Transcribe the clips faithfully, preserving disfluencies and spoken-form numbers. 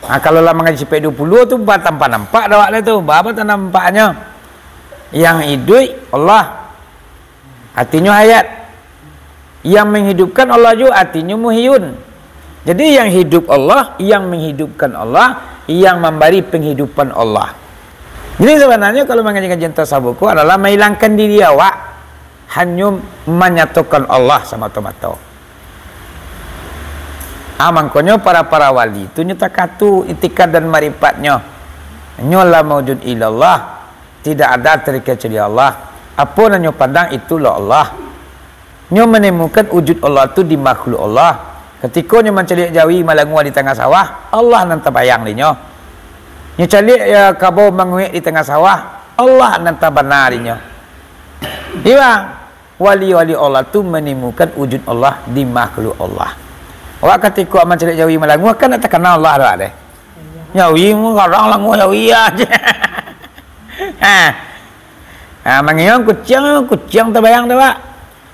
Ha, kalau lah mangaji sampai duo puluah tu, ba tampak nampak dah awak tu. Ba, ba tanampaknyo? Yang iduik Allah, artinyo hayat. Yang menghidupkan Allah juo, artinyo muhyun. Jadi, yang hidup Allah, yang menghidupkan Allah, yang mambari penghidupan Allah. Jadi, sabananyo kalau mangaji-ngaji tasawuf ko adalah mailangkan diri awak, hanyo manyatokan Allah samato-mato. Ah, mangkonyo para-para wali tu nyo takatu itikad dan maripatnyo. Nyo la maujud illallah, tidak ada terkecuali Allah. Apo nan nyo pandang, itulah Allah. Nyo manemukan wujud Allah tu di makhluk Allah. Katiko nyo mancaliak jawi malangua di tangah sawah, Allah nan tabayang dinyo. Nyo caliak, ya, kabau manguek di tangah sawah, Allah nan tabana dinyo. Iyo, wali-wali Allah tu manemukan wujud Allah di makhluk Allah. Awak katiko mancaliak jawi malangua, kan nak takana Allah tu, deh. Jawi, garang langua jawi aja. Ha. Ha, mangeong kuciang, kuciang tabayang tu, Pak.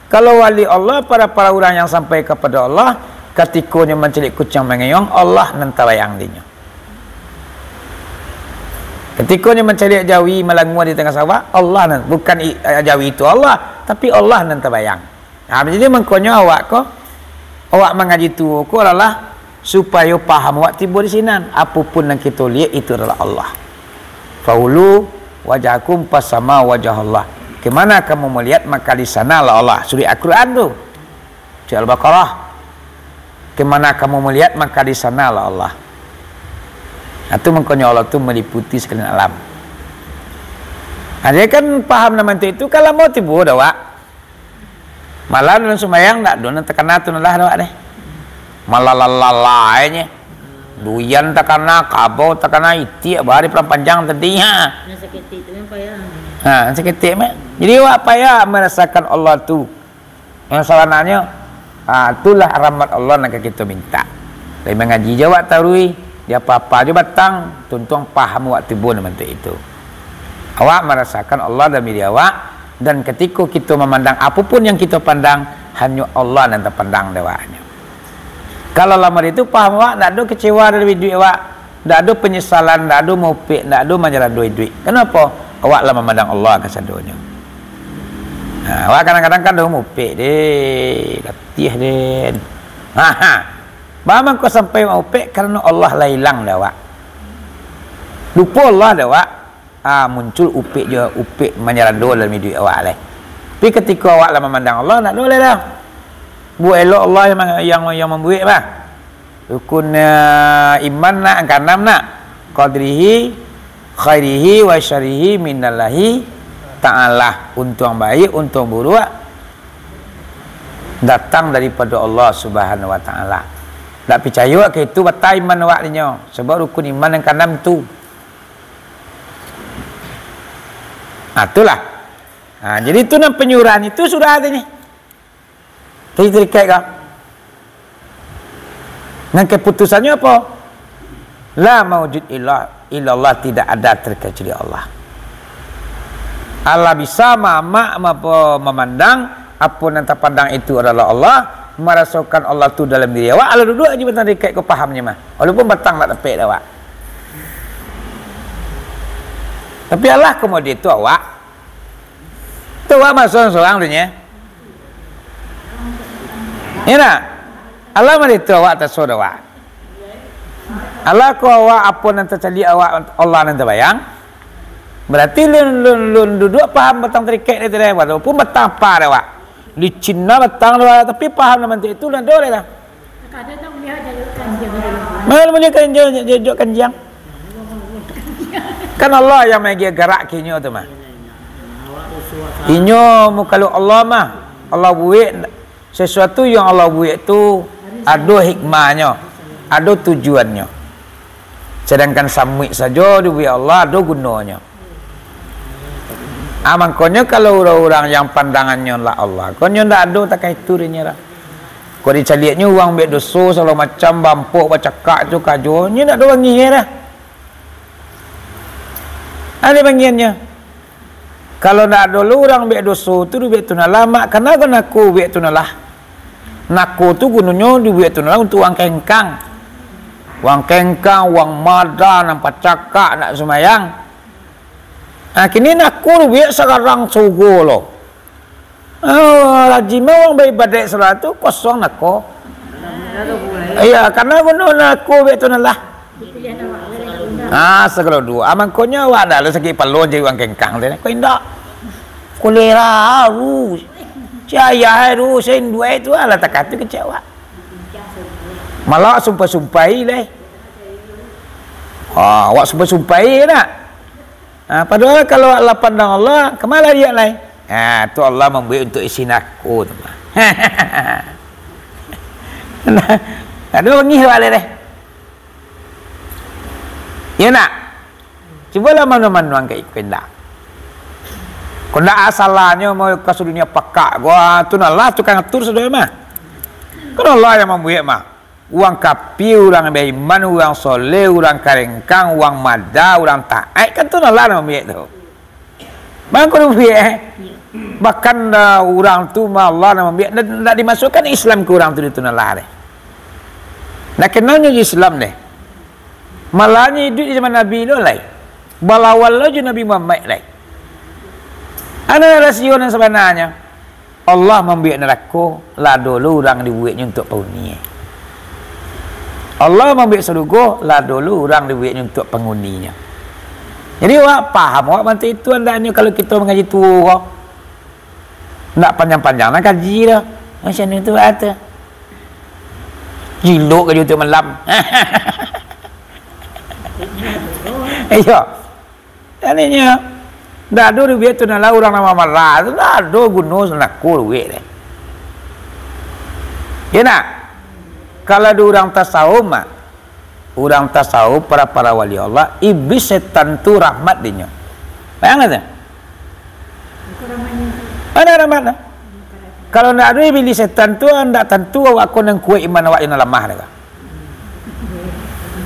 Kalau wali Allah, para-para urang yang sampai kapado Allah, katikonyo mancaliak kuciang mangeong, Allah nan tabayang dinyo. Katikonyo mancaliak jawi malangua di tangah sawah, Allah nan, bukan i-, jawi itu Allah, tapi Allah nan tabayang. Ha, jadi mangkonyo awak ko, awak mangaji tu ko adalah supayo paham awak tibo di sinan. Apo pun nan kito liek, itu adalah Allah. "Fawallu wajhakum fasama wajhallah." Ke mana kamu melihat, maka di sanalah Allah. Surah Al-Quran tu. Surah Al-Baqarah. "Ke mana kamu melihat, maka di sanalah Allah." Nah, tu mangkonyo Allah tu meliputi sakalian alam. Nah, jadi kan paham nan mantap itu, kan lamo tibo dah, Wak. Malah dalam sumbayang, ndak ado nan takana tu lah, Wak, deh. Malah lalai-lalai nye. Duyan takana, kabau takana, itiak bari palang panjang tadi, ha. Nan saketek tu nan payah. Ha, nan saketek mah. Jadi, awak payah marasakan Allah tu. Yang sabananyo, ha, itulah rahmat Allah nan ka kito mintak. Lai mangaji jo awak taruih, di apa-apa jo batang, tuntuang paham awak tibo nan bantuak itu. Awak marasakan Allah dalam diri awak, dan katiko kito mamandang, apo pun yang kito pandang, hanyo Allah nan tapandang dek awaknyo. Kalau lah mari tu paham awak, ndak ado kecewa dalam iduik awak, ndak ado penyesalan, ndak ado maupek, ndak ado manyalah doh iduik. Kenapa? Awak lah mamandang Allah kasadonyo. Nah, awak kadang-kadang kan doh maupek, deh, latiah, den. Ha, ha. Baa mangko sampai maupek? Karano Allah lah ilang dek awak. Lupo Allah dek awak. Ah, muncul upek jo, upek manyarando dalam iduik awak lai. Tapi katiko awak lah mamandang Allah, ndak ado lai dah. Buek elok Allah yang, yang, yang mambuek bah. Rukun, eh, iman nak, angka anam nak. Qadrihi, khairihi, wa syarrihi minallahi ta'ala. Untuang baiak, untuang buruak datang daripado Allah Subhanahu wa Ta'ala. Ndak picayo ka itu, batal iman awak dinyo. Sabab rukun iman angka anam tu. Ah, itulah. Ah, jadi itu nan panyuruhan itu sudah tu nyo. Tadi tarikek ka. Nan kaputusannyo apo? La maujud illa, illallah, tidak ada terkecuali Allah. Allah bisa maamak, apo, mamandang, apo nan tapandang itu adalah Allah, marasokan Allah tu dalam diri awak, alah duduak aja batang tarikek ko pahamnyo mah. Walaupun batang ndak dapek dek awak. Tapi alah komo di itu awak. Tu awak masuak surang tu nyo. Iyo ndak? Alah mari tu awak taso dek awak. Alah ko awak apo nan tacaliak awak Allah nan tabayang. Berarti lun, lun, lun duduak paham batang tarikek tu deh. Walaupun batang apa dek awak. Licin lah batang tu, tapi paham nan bantuak itu lah, ado lah. Mana boleh kanjang, jojok kanjang. Kan Allah yang manggarak inyo tu mah. Inyo mukalo Allah mah, Allah buek sesuatu yang Allah buek tu ado hikmahnyo, ado tujuannyo. Sadangkan samuik sajo dibuek Allah, ado gunonyo. Ah, mangkonyo kalau urang-urang yang pandangannyo lah Allah, konyo ndak ado takah itu dinyo lah. Kok dicaliaknyo urang buek doso, sagalo macam, bampok, bacakak tu kajonyo, ndak ado bangih dah. Ado bangihnyo. Kalau ndak ado lo urang buek doso tu, dibuek tu nah lah, mak, kana ko nako buek tu nah lah. Nako tu gunonyo dibuek tu nah lah untuak urang kengkang. Urang kengkang, urang mada, nan pacakak, nak sumbayang. Nah, kini nako duit sagarang sugo lo. Ah, rajin mah urang baibadat salat tu kosong nako. Iya, karano guno nako duit tu nan lah. Ah, sagalo duo. Ah, mangkonyo awak dah lo sakik palo jadi urang kengkang tu. Ko indak. Kolera tu. Cayah tu, sen duit tu lah takatu kecek awak. Malah sumpah-sumpahi lai. Ah, awak sumpah-sumpahi nak. Ah, padahal kalau Allah pandang Allah, kama lariak lai? Ah, tu Allah mambuek untuak isi nako tu mah. Nah, ado bangih awak lai deh. Iyo nak? Cubolah manuang-manuang ka iko indak. Kok ndak asalahnyo mau ka sadunia pakak, gua tu nah lah tukang atur sadonyo mah. Kan Allah yang mambuek mah. Urang kapia, urang baiman, urang soleh, urang karengkang, urang mada, urang taat, kan tu nah lah nan mambuek tu. Mangko duit, eh. Bahkan, ah, urang tu mah Allah nan mambuek, ndak, ndak dimasuakkan Islam ka urang tu, itu nan lah deh. Ndak kenalnyo jo Islam deh. Malahnyo iduik di zaman Nabi lo lai. Balawan lo jo Nabi Muhammad lai. Ado rasio nan sabananyo. Allah mambuek narako, lah ado lo urang dibueknyo untuak panghuni. Allah mambuek sarugo, lah ado lo urang dibueknyo untuak panghuninyo. Jadi, awak paham, awak bantu itu andaknyo kalau kito mangaji tuo ko. Ndak panjang-panjang lah kaji tu. Macam itu kata. Jilok kaji tu malam. Iyo. Jadinyo, ndak ado duit tu, nah lah urang nan mamarah tu, ndak ado guno sanako duit deh. Yo nak? Kalau di urang tasawuf mah, urang tasawuf, para-para wali Allah, iblis setan tu rahmat dinyo. Bayangkan tu. Ada rahmat tu. Kalau ndak ado iblis setan tu, ndak tantu awak ko nan kuaik iman awak jo nan lamah deh.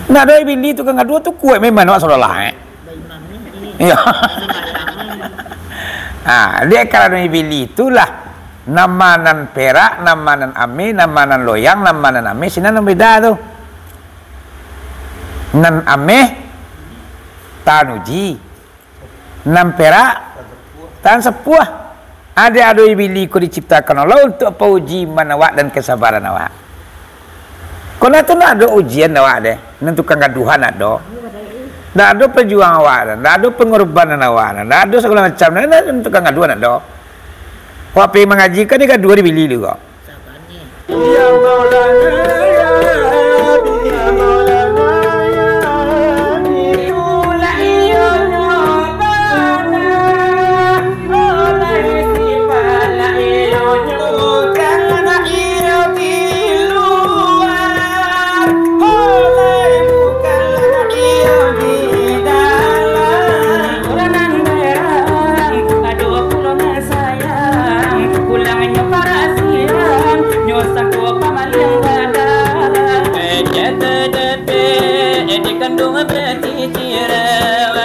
Ndak ado iblis tukang gaduah tu kuaik memang awak saudara lah, eh. Iyo. Ah, dek karano iblis itulah nama nan perak, nama nan ameh, nama nan loyang, nama nan ameh, sinan nan beda tu. Nan ameh tahan uji. Nan perak, tahan sapuah. Dek ado iblis ko diciptakan Allah untuak pauji iman awak dan kesabaran awak. Ko nan tu ndak ado ujian awak deh, nan tukang gaduhan ndak ado. Ndak ado perjuangan awak, ndak ado pengorbanan awak, ndak ado sagalo macam, nan, nan tukang gaduhan ndak ado. Awak pai mangaji kan digaduah dek iblis tu ko. Sayang, pulangnyo parasian, nyo sangko pamaliang gadang. Kecek tadapek, dikanduang bacicirau,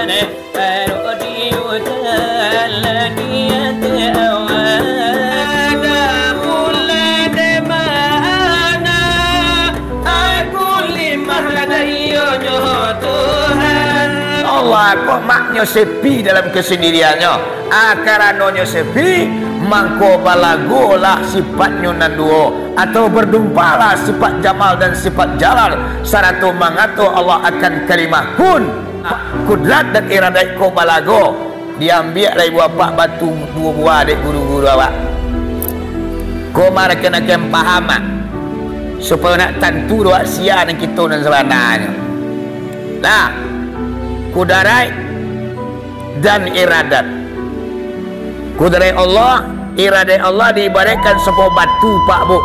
baru diutan lagi ati awak. Damulah di mana? Aku limah ladai iyo nyo Tuhan. Allah, kok maknyo sepi dalam kesendiriannyo. Ah, karanonyo sepi, mangko balagolah sifatnyo nan duo, atau berdumpalah sifat jamal dan sifat jalal, sarato mangato Allah akan kalimah kun. Kudrat dan iradat ko balago. Diambiak lai buah apak batu duo buah dek guru-guru awak. Ko mah rakan-rakan paham, ah. Supayo nak tantu doh sia nan kito nan sabananyo. Nah, kudaraik dan iradat. Kudaraik Allah, iradat Allah diibaraikkan sabuah batu, Pak, Bu.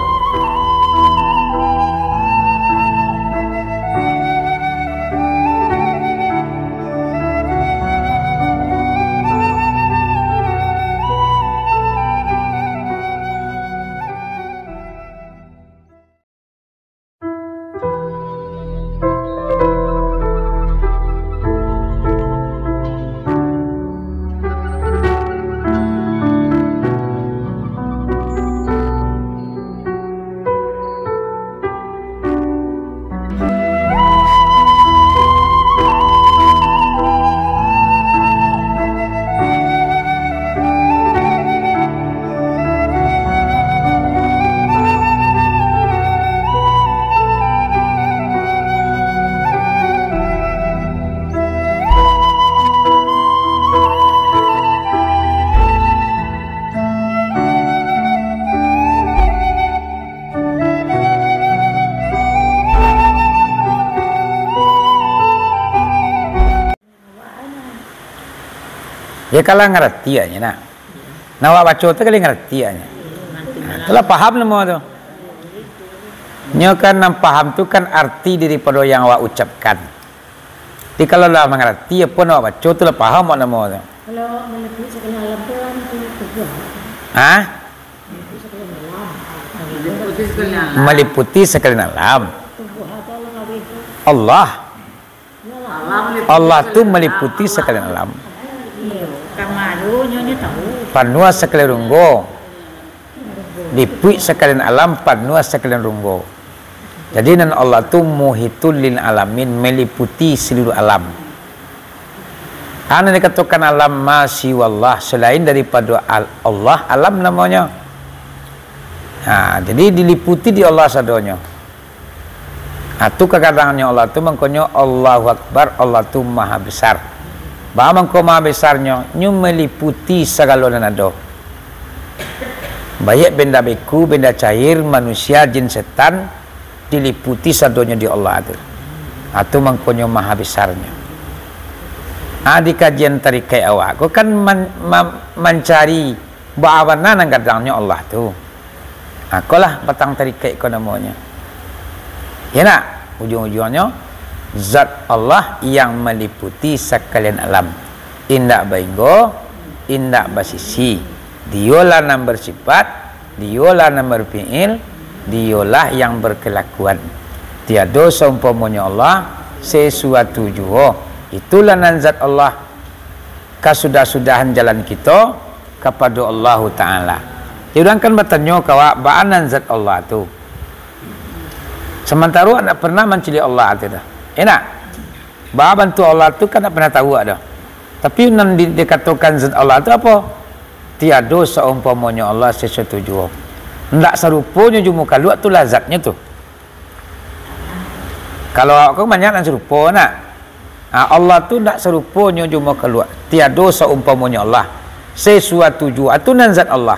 Ya, kalau ngarati aja, nak. Nah, awak baco tu kali ngarati aja. Nah, itulah paham namo tu. Nyo kan, nan paham tu kan arti daripada yang awak ucapkan. Jadi, kalau lah mangarati, apa nan awak baco tu lah paham awak namo tu. Kalau meliputi sakalian alam tu kan tu tubuh. Hah? Meliputi sakalian alam. Meliputi sakalian alam. Meliputi sakalian alam. Tubuh atau alam kabeh tu. Allah. Allah tu meliputi sakalian alam. Iyo, kama tu nyo, nyo tahu. Panuah sakalian runggo. Lipuik sakalian alam, panuah sakalian runggo. Jadi, nan Allah tu muhitul lil alamin, meliputi seluruh alam. Nan dikatokan alam ma siwallah, selain daripada al-, Allah, alam namonyo. Ha, jadi diliputi di Allah sadonyo. Ha, tu kagadangnyo Allah tu, mangkonyo Allahu Akbar, Allah tu Maha Besar. Baa mangko Maha Besarnyo? Nyo meliputi sagalo nan ado. Baiak benda beku, benda cair, manusia, jin, setan, diliputi sadonyo di Allah tu. Ha, tu mangkonyo Maha Besarnyo. Ha, di kajian tarikaik awak ko kan man-, ma-, mancari baa bana nan gadangnyo Allah tu. Ha, ko lah batang tarikaik ko namonyo. Ya nak? Ujuang-ujuangnyo, zat Allah yang meliputi sakalian alam. Indak bainggo, indak basisi. Diyolah nan bersifat, diyolah nan berfi'il, diyolah yang berkelakuan. Tiado saumpamonyo Allah, sesuatu juo. Itulah nan zat Allah. Kasudah-sudahan jalan kito kapado Allahu Ta'ala. Jadi, urang kan batanyo ka awak, baa nan zat Allah tu? Samantaro awak ndak pernah mancaliak Allah tu doh. Yo ndak? Baa bantuak Allah tu kan ndak pernah tahu awak doh. Tapi nan di-, dikatokan zat Allah tu apo? Tiado saumpamonyo Allah sesuatu juo. Ndak saruponyo jo mukhaluak tu lah zatnyo tu. Kalau awak ko banyak nan sarupo, nak. Ha, Allah tu ndak saruponyo jo mukhaluak. Tiado saumpamonyo Allah. Sesuatu juo. Tu nan zat Allah.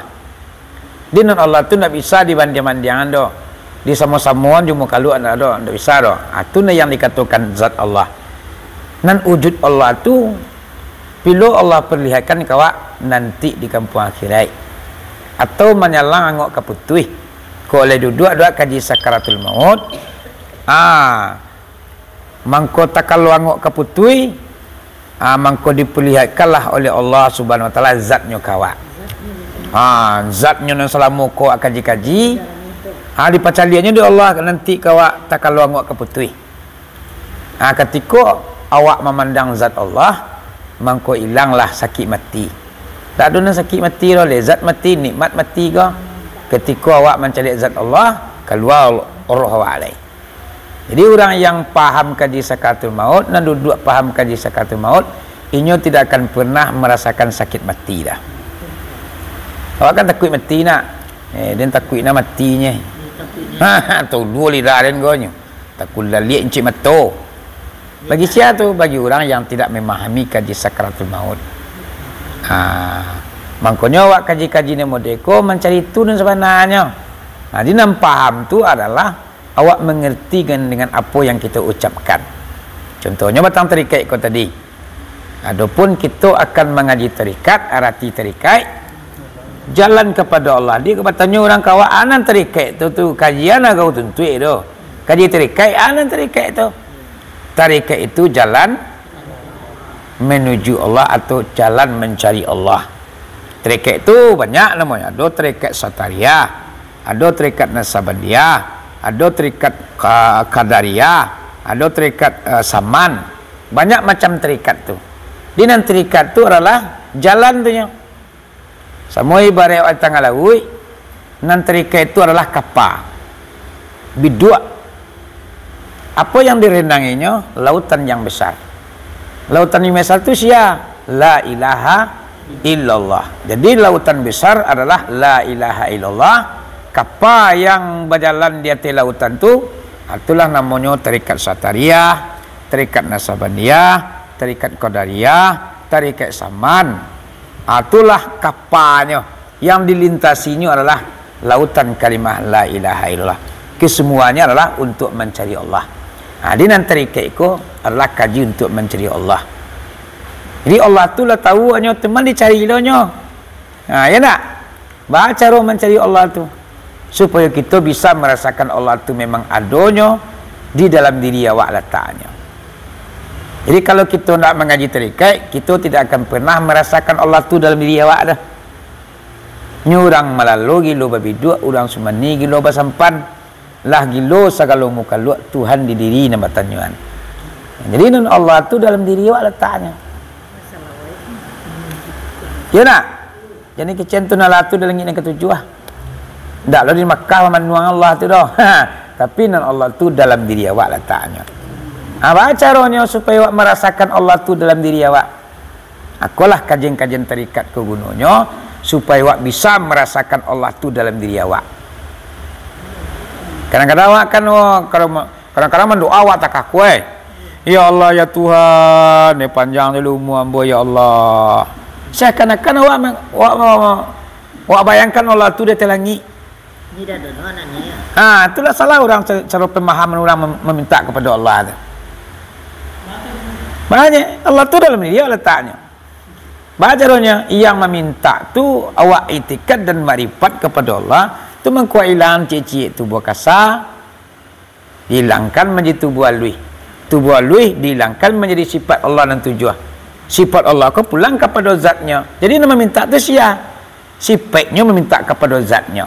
Di nan Allah tu ndak bisa dibanding-bandingan doh. Disamo-samoan jo mukhaluak ndak doh, ndak bisa doh. Ha, tu nan yang dikatokan zat Allah. Nan wujud Allah tu, bilo Allah perlihatkan ka awak nanti di kampuang akhirat. Atau manyalang angok ka putuih. Kok lai duduak-duduak kaji sakaratul maut. Ha, mangko takalo angok ka putuih, ha, mangko diperlihatkanlah oleh Allah Subhanahu Wa Taala zatnyo ka awak. Ha, zatnyo nan salamo ko awak kaji-kaji, ha, dipacaliaknyo dek Allah nanti ka awak takalo angok ka putuih. Ha, katiko awak mamandang zat Allah, mangko ilanglah sakik mati. Ndak ado nan sakik mati doh, lezat mati, nikmat mati ko. Katiko awak mancaliak zat Allah, kalua roh awak lai. Jadi, urang yang paham kaji sakaratul maut, nan duduak paham kaji sakaratul maut, inyo tidak akan pernah marasakan sakik mati doh. Awak kan takuik mati, nak? Eh, den takuik nah mati nyo. Ha, tuluah lidah den ko nyo. Takuik laliak incik mato. Bagi sia tu? Bagi urang yang tidak memahami kaji sakaratul maut. Ha, mangkonyo awak kaji-kaji nan model ko mancari tu nan sabananyo. Ha, jadi nan paham tu adalah awak mangarati dengan, dengan apo yang kito ucapkan. Contohnyo batang tarikaik ko tadi. Adopun kito akan mangaji tarikat, arati tarikat, jalan kapado Allah. Di batanyo urang ka awak, a nan tarikat tu, tu kajian agak tuntuik tu. Kaji tarikat, a nan tarikat tu. Tarikat itu jalan menuju Allah atau jalan mencari Allah. Tarikat tu banyak namonyo. Ado tarikat Satariah, ado tarikat Nasabandiyah, ado tarikat Ka-, Qadariyah, ado tarikat, eh, Saman. Banyak macam tarikat tu. Di nan tarikat tu adalah jalan tu nyo. Samo ibarat awak di tangah lauik, nan tarikat itu adalah kapa. Biduak. Apo yang direndanginyo? Lautan yang besar. Lautan yang besar tu sia? La ilaha illallah. Jadi, lautan besar adalah la ilaha illallah. Kapa yang bajalan di ateh lautan tu, itulah namonyo tarikat Satariah, tarikat Nasabandiyah, tarikat Qadariyah, tarikat Saman. Ah, itulah kapanyo. Yang dilintasinyo adalah lautan kalimah la ilaha illallah. Kesemuanya adalah untuk mencari Allah. Ha, di nan tarikat ko adalah kaji untuk mencari Allah. Jadi Allah tu lah tahu nyo, teman dicari lo nyo. Ha, ya ndak? Baa caro mancari Allah tu? Supayo kito bisa marasakan Allah tu memang adonyo di dalam diri awak lataknyo. Jadi kalau kito ndak mangaji tarikat, kito tidak akan pernah marasakan Allah tu dalam diri awak dah. Nyo urang malalo gilo babiduak, urang sumani gilo basampan, lah gilo sagalo mukaluak Tuhan di diri nan batanyoan. Jadi nan Allah tu dalam diri awak lataknyo. Yo ndak? Jadi kecen tu nan Allah tu di langik nan katujuah. Ndak lo di Makkah mamanuang Allah tu doh. Tapi nan Allah tu dalam diri awak lataknyo. Ha, baa caronyo supayo awak marasakan Allah tu dalam diri awak? Akolah kajian-kajian tarikat ko gunonyo, supayo awak bisa marasakan Allah tu dalam diri awak. Kadang-kadang awak kan, oh, kalau ma-, kadang-kadang mandoa awak takakua, eh. "Ya Allah, ya Tuhan, eh, panjang dulu umua ambo, ya Allah." Seakan-akan awak ma-, awak, awak, awak bayangkan Allah tu di ateh langik. Ni dah dono anaknya, ya. Ha, itulah salah urang ca-, caro pemahaman urang mem-, maminta kapado Allah tu. Makanya, Allah tu dalam diri awak lataknyo. Baa caronyo? Yang maminta tu awak itikad dan makrifat kapado Allah, tu mangko ilang ciek-ciek tubuah kasa, diilangkan manjadi tubuah aluih. Tubuah aluih diilangkan manjadi sifat Allah nan tujuah. Sifat Allah ko pulang kapado zatnyo. Jadi, nan maminta tu sia? Sipaiknyo maminta kapado zatnyo.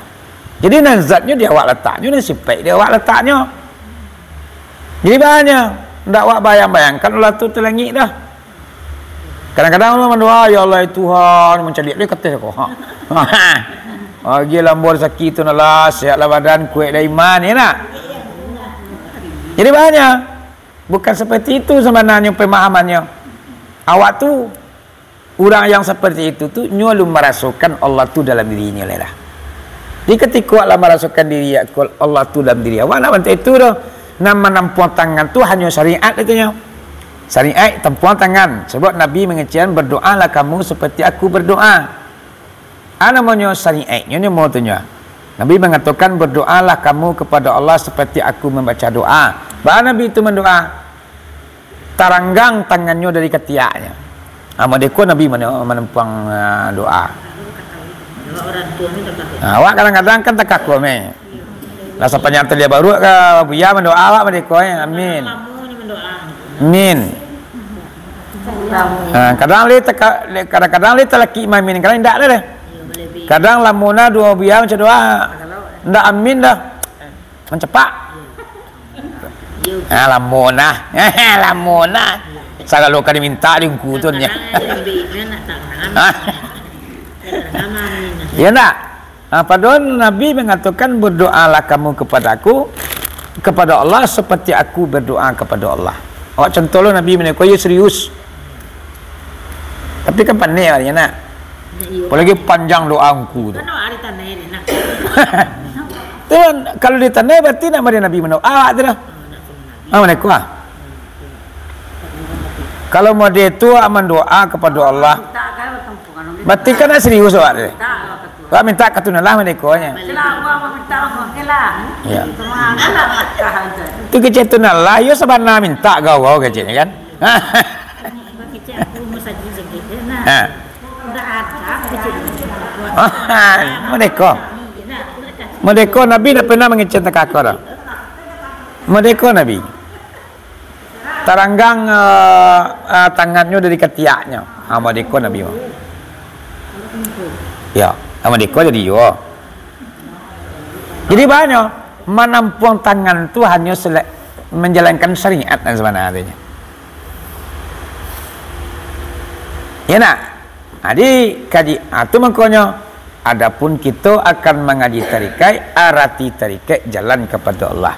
Jadi, nan zatnyo di awak lataknyo, nan sipaik di awak lataknyo. Jadi, baa nyo, ndak awak bayang-bayangkan Allah tu di langik dah. Kadang-kadang urang mandoa, "Ya Allah, ya Tuhan," mancaliak di kateh ko. Ha. Agiah lah ambo rasaki tu nan lah, sehatlah badan, kuaiklah iman, ya ndak? Jadi, baa nyo, bukan seperti itu sabananyo pemahamannyo. Awak tu Urang yang seperti itu tu, nyo alun marasokan Allah tu dalam dirinyo lai lah. Di katiko awak lah marasokan diri awak, Allah tu dalam diri awak, ndak bantuak itu doh. Nan manampuang tangan tu hanyo syariat, katonyo. Syariat tampuang tangan. Sabab Nabi mangecekkan, "Berdoalah kamu seperti aku berdoa." Ah, namonyo syariatnyo nyo mo tu nyo. Nabi mangatokan, "Berdoalah kamu kepada Allah seperti aku membaca doa." Baa Nabi tu mandoa? Taranggang tangannyo dari katiaknyo. Ah, madeko Nabi mana-, manampuang, ah, doa. Ah, awak kadang-kadang kan takakua, meh. Lah sapanjang taliah baruak ka buya mandoa awak madeko, eh. Amin. Amin. Ah, kadang le taka-, le-, kadang-kadang le talakik maamin, kadang indak le deh. Kadang lamuna duo buya macam doa, indak amin dah. Mancapak. Ah, lamo nah. Lamo nah. Sagalo ka dimintak di ungku tu nyo. Hah? Ya ndak? Ah, padahal Nabi mangatokan, "Berdoalah kamu kepadaku, kepada Allah seperti aku berdoa kepada Allah." Awak contoh lo Nabi mano ko, iyo serius. Tapi kan pandai awak nyo nak. Iyo. Apolai panjang doa ungku tu. Kan awak ari tanah ni, nak. Tu kan, kalau di tanah berarti nak mari Nabi mandoa awak tu dah. Ah, mana kuah? Kalau mode tu awak mandoa kepada Allah, berarti kan nak serius awak tu. Awak minta ka tu nah lah mode ko nyo. Ya. Tu kecek tu nah lah, yo sabana minta gawau keceknyo kan. Ha. Madeko. Madeko Nabi ndak pernah mangecek takakua doh. Madeko Nabi. Taranggang, eh, eh, tangannyo dari katiaknyo. Ha, madeko Nabi mah. Ya, ha, madeko jadi yo. Jadi baa nyo, manampuang tangan tu hanyo sela-, manjalankan syariat nan sabananyo. Ya nak? Jadi kaji, ha, tu makonyo, adapun kito akan mangaji tarikat, arati tarikat jalan kapado Allah.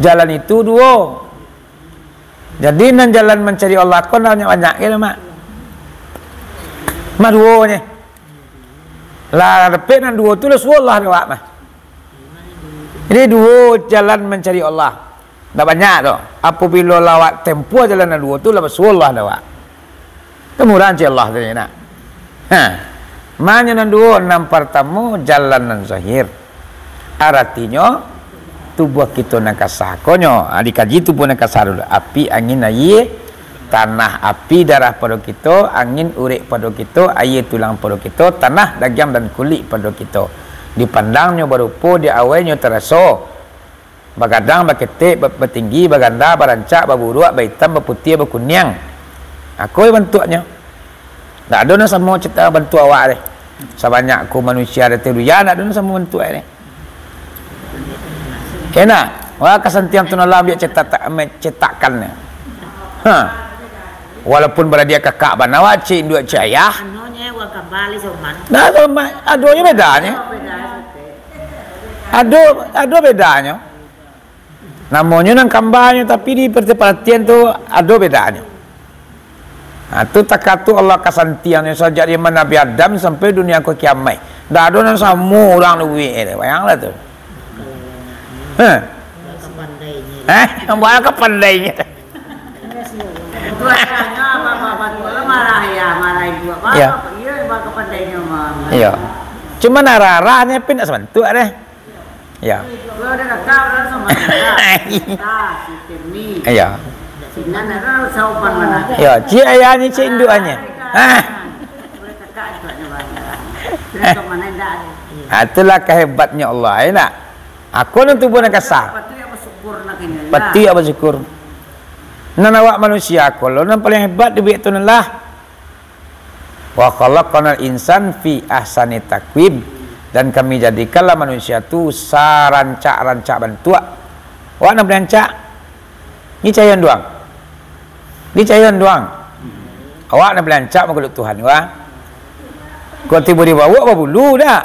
Jalan itu duo. Jadi nan jalan mancari Allah ko ndak banyak-banyak ke, Mak? Mah duo nyo. Lah dapek nan duo tu lah suo Allah dek awak mah. Jadi duo jalan mancari Allah. Ndak banyak tu. Apabilo lah awak tempuah jalan nan duo tu, lah basuo Allah dek awak. Kemurahan si Allah tu nak. Ha. Manyo nan duo, nan partamo jalan nan zahir. Aratinyo, tubuah kito nan kasa. Konyo, ha, dikaji tubuah nan kasa dulu. Api, angin, aia, Tanah api darah pado kito, angin urek pado kito, aia tulang pado kito, tanah dagiang dan kulik pado kito. Dipandangnyo barupo, diawaianyo taraso. Bagadang, baketek, ba-, batinggi, baganda, barancak, baburuak, baitam, baputiah, bakuniang. Ako bantuaknyo. Ndak ado nan samo cita bantuak awak deh. Sabanyak ko manusia di ateh dunia, ndak ado nan samo bantuak deh. Kena, wah, kasantiang tu nan lah ambiak cetak, cetakkan. Ha. Walaupun baradia kakak bana, wah, cik induak, cik ayah. Anu nyo, wah, kambali soman. Nah, soman, adonyo bedanyo. Beda. Ado, ado bedanyo. Namonyo nan kambanyo, tapi di paratian tu ado bedanyo. Ha, tu takatu Allah kasantiangnyo sajak zaman Nabi Adam sampai dunia ko kiamaik. Ndak ado nan samo urang duit e, bayanglah tu. Heh. Heh, buat apa pandainyo? Itu asalnyo apa, apa, apa, tu lah marah ya, marah itu apa, Ya. apa, iya, apa, apa pandainyo mah. Iya. Cuman arah-arahnyo pun ndak sabantuak deh. Ya. Kalau ada kakak, orang sama kakak. Nah, si Temi. Iya. Sinan ada saupan mana? Ya, cik ayahnya, cik indukannya. Ah. Boleh kakak itu ada banyak. Sudah ke mana ndak ada. Ah, itulah kehebatnya Allah, ya nak? Aku nan tubuh nan kasar. Patuik yang bersyukur nak ini. Patuik yang bersyukur. Nan awak manusia, kalau nan paling hebat di biak tu lah. "Wa khalaqnal insan fi ahsani taqwim." Dan Kami jadikanlah manusia tu sarancak-rancak bantuak. Awak nan paliang rancak? Ni cairan doang. Ni cairan doang. Awak nan paliang rancak makhluk Tuhan, wah. Kok tibo di bawok babulu dak?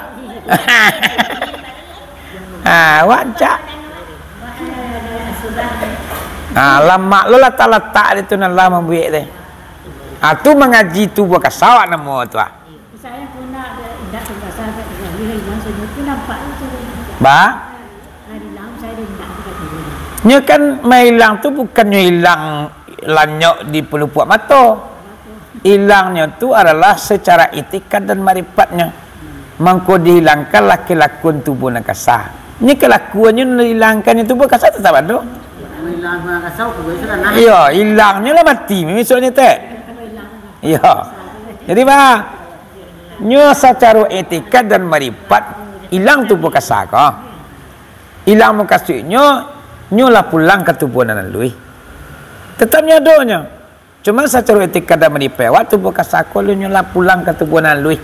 Ha, awak rancak. Ha, lamak lo latak-latak di tu nan lah mambuek deh. Ah, tu mangaji tubuah kasa awak namo tu, ah. Ba? Nyo kan mailang tu bukannyo ilang lanyok di pelupuak mato. Ilangnyo tu adalah secara itikad dan maripatnyo. Mangko dihilangkanlah kelakuan tubuah nan kasa. Nyo kelakuannyo nan dihilangkannyo tubuah kasa tetap ado. Iyo, ilangnyo lah mati, misuaknyo tek. Iyo. Jadi, bah, nyo sacaro etika dan maripat, ilang tubuah kasa ko. Ilang mukasuiknyo, nyo lah pulang ka tubuah nan aluih. Tetap nyo ado nyo. Cuma sacaro etika dan maripat, awak tubuah kasa ko lu nyo lah pulang ka tubuah nan aluih.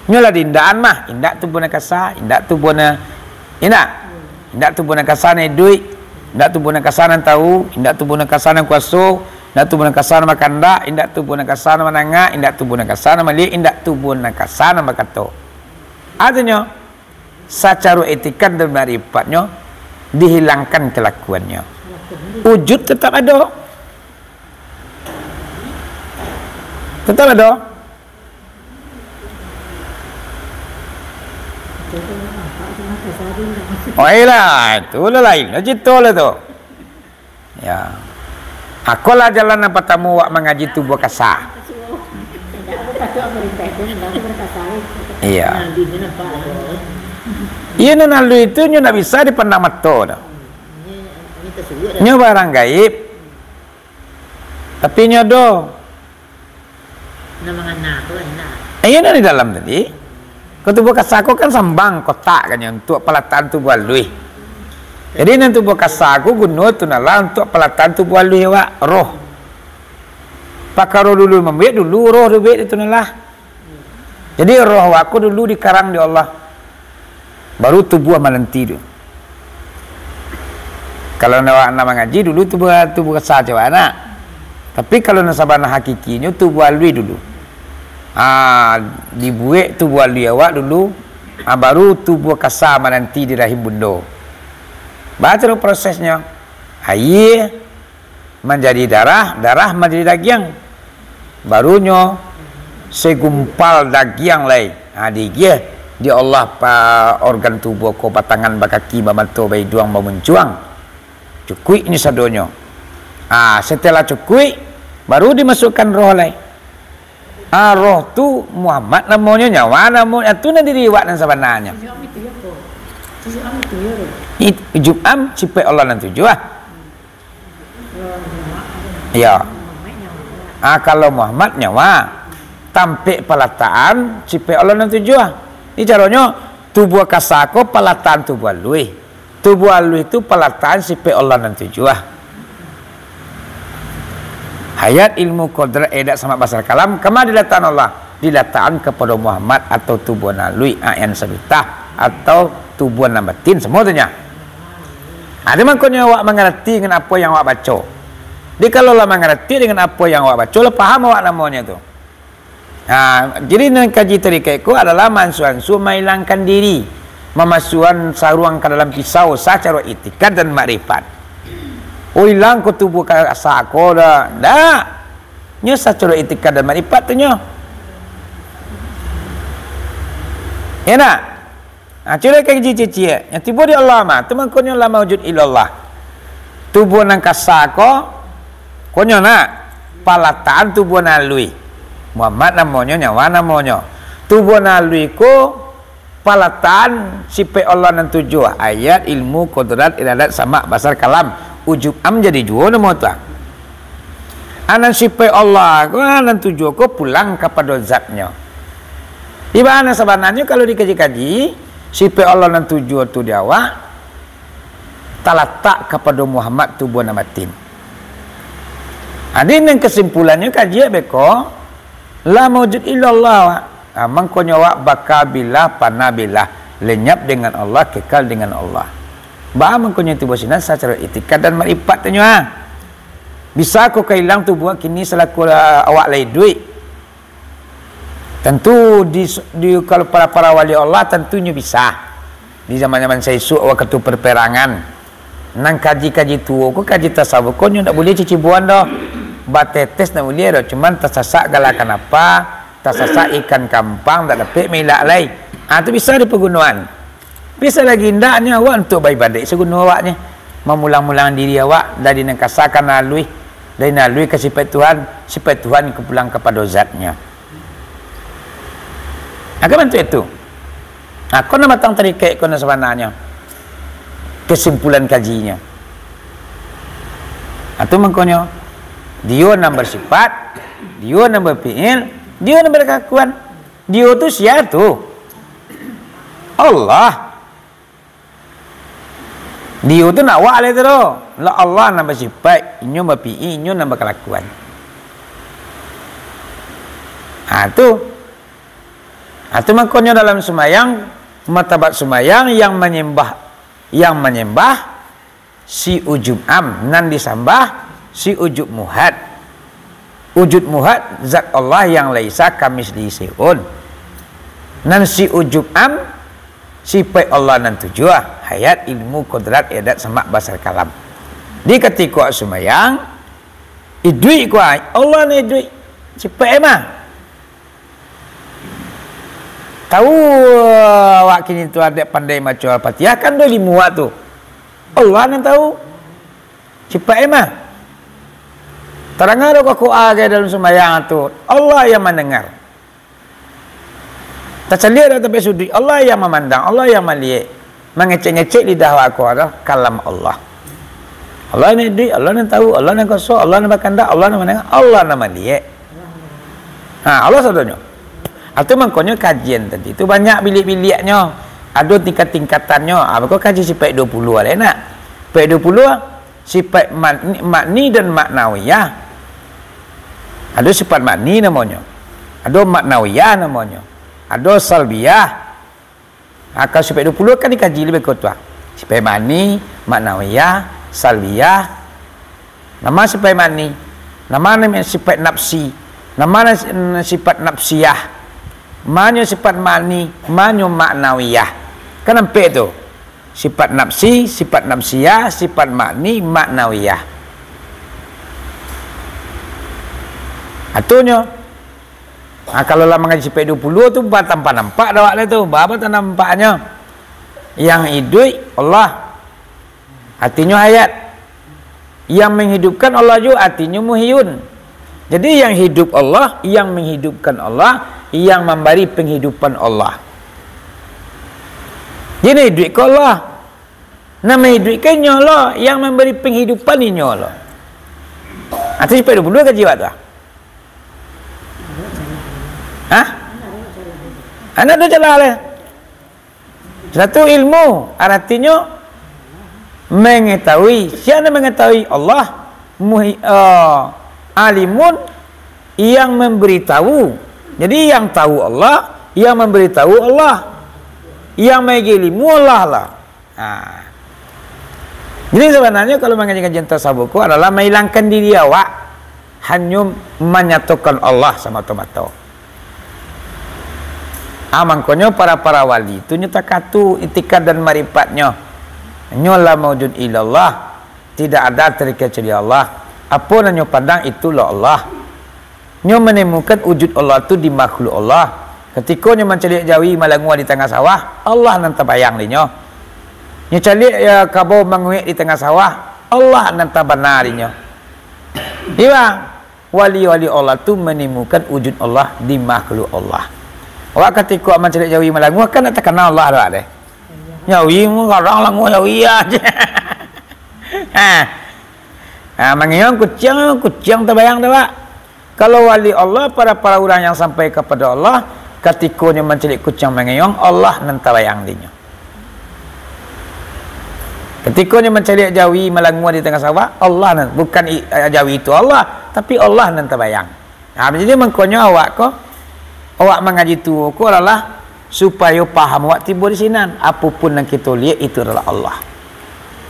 Nyo lah diindakan mah, indak tubuah nan kasa, indak tubuah nan, indak. Indak tubuah nan kasa nan iduik, indak tubuah nan kasa nan tahu, indak tubuah nan kasa nan kuaso, indak tubuah nan kasa nan bakandak, indak tubuah nan kasa nan mandanga, indak tubuah nan kasa nan maliek, indak tubuah nan kasa nan bakato. Artinyo, sacaro etika dan maripatnyo dihilangkan kelakuannyo. Wujud tetap ado. Tetap ado. Oh, iyolah, itu lah lain lah cerita lah tu. Ya. Akolah jalan yang pertama awak mangaji tubuah kasa. Iya. Iya, nan aluih itu nyo ndak bisa dipandang mato dah. Nyo barang gaib. Tapi nyo ado. Nan mangana tu lah, indak. Eh, iyo, nan di dalam tadi. Ko tubuah kasa ko kan sambang kotak kan, untuak palatakan tubuah aluih. Jadi, nan tubuah kasa ko guno tu nalah untuak palatakan tubuah aluih awak, roh. Pakaro dulu mambuek, dulu roh dibuek tu nalah. Jadi, roh awak ko dulu dikarang di Allah. Baru tubuah mananti tu. Kalau nak, nak mangaji dulu tubuah, tubuah kasa cawak nak. Tapi kalau nak sabana hakikinyo tubuah aluih dulu. Ah, dibuek tubuah aluih awak dulu, ah, baru tubuah kasa mananti di rahim bundo. Baca prosesnyo. Aia manjadi darah, darah manjadi dagiang. Barunyo segumpal dagiang lai. Ha, diagiah di Allah pa organ tubuah ko, batangan, bakaki, bamato, baiduang, bamuncuang. Cukuik ni sadonyo. Ha, setelah cukuik, baru dimasukkan roh lai. Ha, roh tu Muhammad namonyo, nyawa namonyo, tu nan diri awak nan sabananyo. It-, Jum'am sifat Allah nan tujuah. Iyo. Ah, kalau Muhammad nyawa, tampek palatakan sipaik Allah nan tujuah. Ini caronyo, tubuah kasa ko palatakan tubuah aluih. Tubuah aluih tu palatakan sipaik Allah nan tujuah. Hayat, ilmu, kodrat, irodat, samak, basar, kalam, kama dilatakan Allah? Dilatakan kapado Muhammad atau tubuah nan aluih, ayan sabitah, atau tubuah nan batin, samo tu nyo. Ha, di mangkonyo awak mangarati dengan apo yang awak baco. Di kalau lah mangarati dengan apo yang awak baco, lah paham awak namonyo tu. Ha, jadi nan kaji tarikaik ko adalah mansu-ansu mailangkan diri, mamasuan saruang ka dalam pisau sacaro itikad dan makrifat. Oh, ilang ko tubuah kasa ko dah. Ndak. Nyo sacaro itikad dan makrifat tu nyo. Ya ndak? Ha, cubo kaji ciciak. Yang tibo di Allah mah, tu mangkonyo la maujud illallah. Tubuah nan kasa ko, konyo nak, palatakan tubuah nan aluih. Muhammad namonyo, nyawa namonyo. Tubuah nan aluih ko, palatakan sipaik Allah nan tujuah. Hayat, ilmu, kodrat, irodat, samak, basar, kalam. Ujub am jadi juo namo tu. Anan sipaik Allah ko, anan tujuah ko pulang kapado zatnyo. Di mano sabananyo kalau dikaji-kaji, sipaik Allah nan tujuah tu di awak, talatak kapado Muhammad tubuah nan batin. Jadi, nan kasimpulannyo kaji beko, la maujud illallah, awak. Ha, mangkonyo awak baka billah, fana billah, lenyap dengan Allah, kekal dengan Allah. Baa mangkonyo tibo sinan sacaro itikad dan makrifat tu nyo, ha? Bisa ko ka ilang tubuah kini salaku, ah, awak lai iduik? Tantu di, di, kalau para-para wali Allah, tantunyo bisa. Di zaman-zaman saisuak, wakatu perperangan, nan kaji-kaji tuo ko, kaji tasawuf ko, nyo ndak buliah cicibuan doh. Batetes ndak buliah doh, cuman tasasak gala kanapa, tasasak ikan kampang, ndak dapek mailak lai. Ah, tu bisa dipagunoan. Bisa lagi indaknyo awak untuak baibadaik saguno awaknyo, mamulang-mulang diri awak dari nan kasa ka nan aluih, dari nan aluih ka sipaik Tuhan, sipaik Tuhan ka pulang kapado zatnyo. Agak bantuak itu. Nah, ko nan batang tarikaik ko nan sabananyo. Kesimpulan kajinyo. Nah, tu mangkonyo, Dio nan basipaik, Dio nan bapi'il, Dio nan bakalakuan. Dio tu sia tu? Allah. Dio tu ndak awak lai tu doh. Lah Allah nan basipaik, inyo bapi'il, inyo nan bakalakuan. Ha, tu. Ha, tu mangkonyo dalam sumbayang, martabat sumbayang yang manyambah, yang manyambah si ujub am, nan disambah si ujub muhad. Ujub muhad zat Allah yang laisa kamitslihi syai'un. Nan si ujub am, sipaik Allah nan tujuah, hayat, ilmu, kodrat, irodat, samak, basar, kalam. Di katiko sumbayang, iduik ko, Allah nan iduik, sipaik mah. Tahu awak kini tu ado pandai maco Al-Fatihah, kan do ilimu awak tu. Allah nan tahu. Sipaik mah. Tadanga do kokoa gai dalam sumbayang tu, Allah yang mandangar. Tacaliak dari tampek suduik, Allah yang mamandang, Allah yang maliek. Mangecek-ngecek lidah awak ko ado kalam Allah. Allah nan iduik, Allah nan tahu, Allah nan kuaso, Allah nan bakandak, Allah nan mandanga, Allah nan maliek. Ha, Allah sadonyo. Atau mangkonyo kajian tadi tu banyak biliak-biliaknyo, ado tingkat-tingkatannyo. Ha, bako kaji sipaik duo puluah lah nak. Sipaik duo puluah, sipaik ma'ni, ma'ni dan ma'nawiyah. Ado sipaik ma'ni namonyo. Ado ma'nawiyah namonyo. Ado salbiyah. Ha, kalau sipaik duo puluah kan dikaji labiah ko tu, ah. Sipaik ma'ni, ma'nawiyah, salbiyah. Nama sipaik ma'ni? Nama nan sipaik nafsi? Nama nan si-, sipaik nafsiyah? Manyo sipaik ma'ni, manyo ma'nawiyah? Kan ampek tu. Sipaik nafsi, sipaik nafsiyah, sipaik ma'ni, ma'nawiyah. Atunyo, Ha, kalau lah mangaji sipaik duo puluah tu, ba tampak nampak dah awak lah tu. Ba, ba tanampaknyo. Yang iduik, Allah. Artinyo hayat. Yang menghidupkan Allah juo, artinyo muhyun. Jadi, yang hidup Allah, yang menghidupkan Allah, yang mambari panghidupan Allah. Jadi, nan iduik ko Allah. Nan maiduikkan inyo Allah, yang mambari panghidupan inyo Allah. Artinyo sipaik duo puluah kaji awak tu, ah. Hah? Ndak ado salah lai. Satu ilmu, aratinyo mangatahui. Sia nan mangatahui? Allah. Muhi-, eh, alimun, yang mambaritahu. Jadi, yang tahu Allah, yang mambaritahu Allah, yang maagiah ilmu Allah lah. Ha. Jadi, sabananyo kalau mangaji kajian tasawuf ko adalah mailangkan diri awak, hanyo manyatokan Allah samato-mato. Ah, mangkonyo para-para wali tu nyo takatu itikad dan maripatnyo. Nyo la maujud illallah, tidak ada terkecuali Allah. Apo nan nyo pandang, itulah Allah. Nyo manemukan wujud Allah tu di makhluk Allah. Katiko nyo mancaliak jawi malangua di tangah sawah, Allah nan tabayang di nyo. Nyo caliak, ya, kabau manguek di tangah sawah, Allah nan tabana di nyo. Iyo, wali-wali Allah tu manemukan wujud Allah di makhluk Allah. Awak katiko mancaliak jawi malangua, kan ndak takana Allah tu deh. Jawi, kadang langua jawi aja. Ha. Ha, mangeong kuciang, kuciang tabayang tu, Pak. Kalau wali Allah, para-para urang yang sampai kapado Allah, katiko nyo mancaliak kuciang mangeong, Allah nan tabayang di nyo. Katiko nyo mancaliak jawi malangua di tangah sawah, Allah nan, bukan i-, jawi tu Allah, tapi Allah nan tabayang. Ha, jadi mangkonyo awak ko, awak mangaji tu ko adalah supayo paham awak tibo di sinan. Apo pun nan kito liek, itu adalah Allah.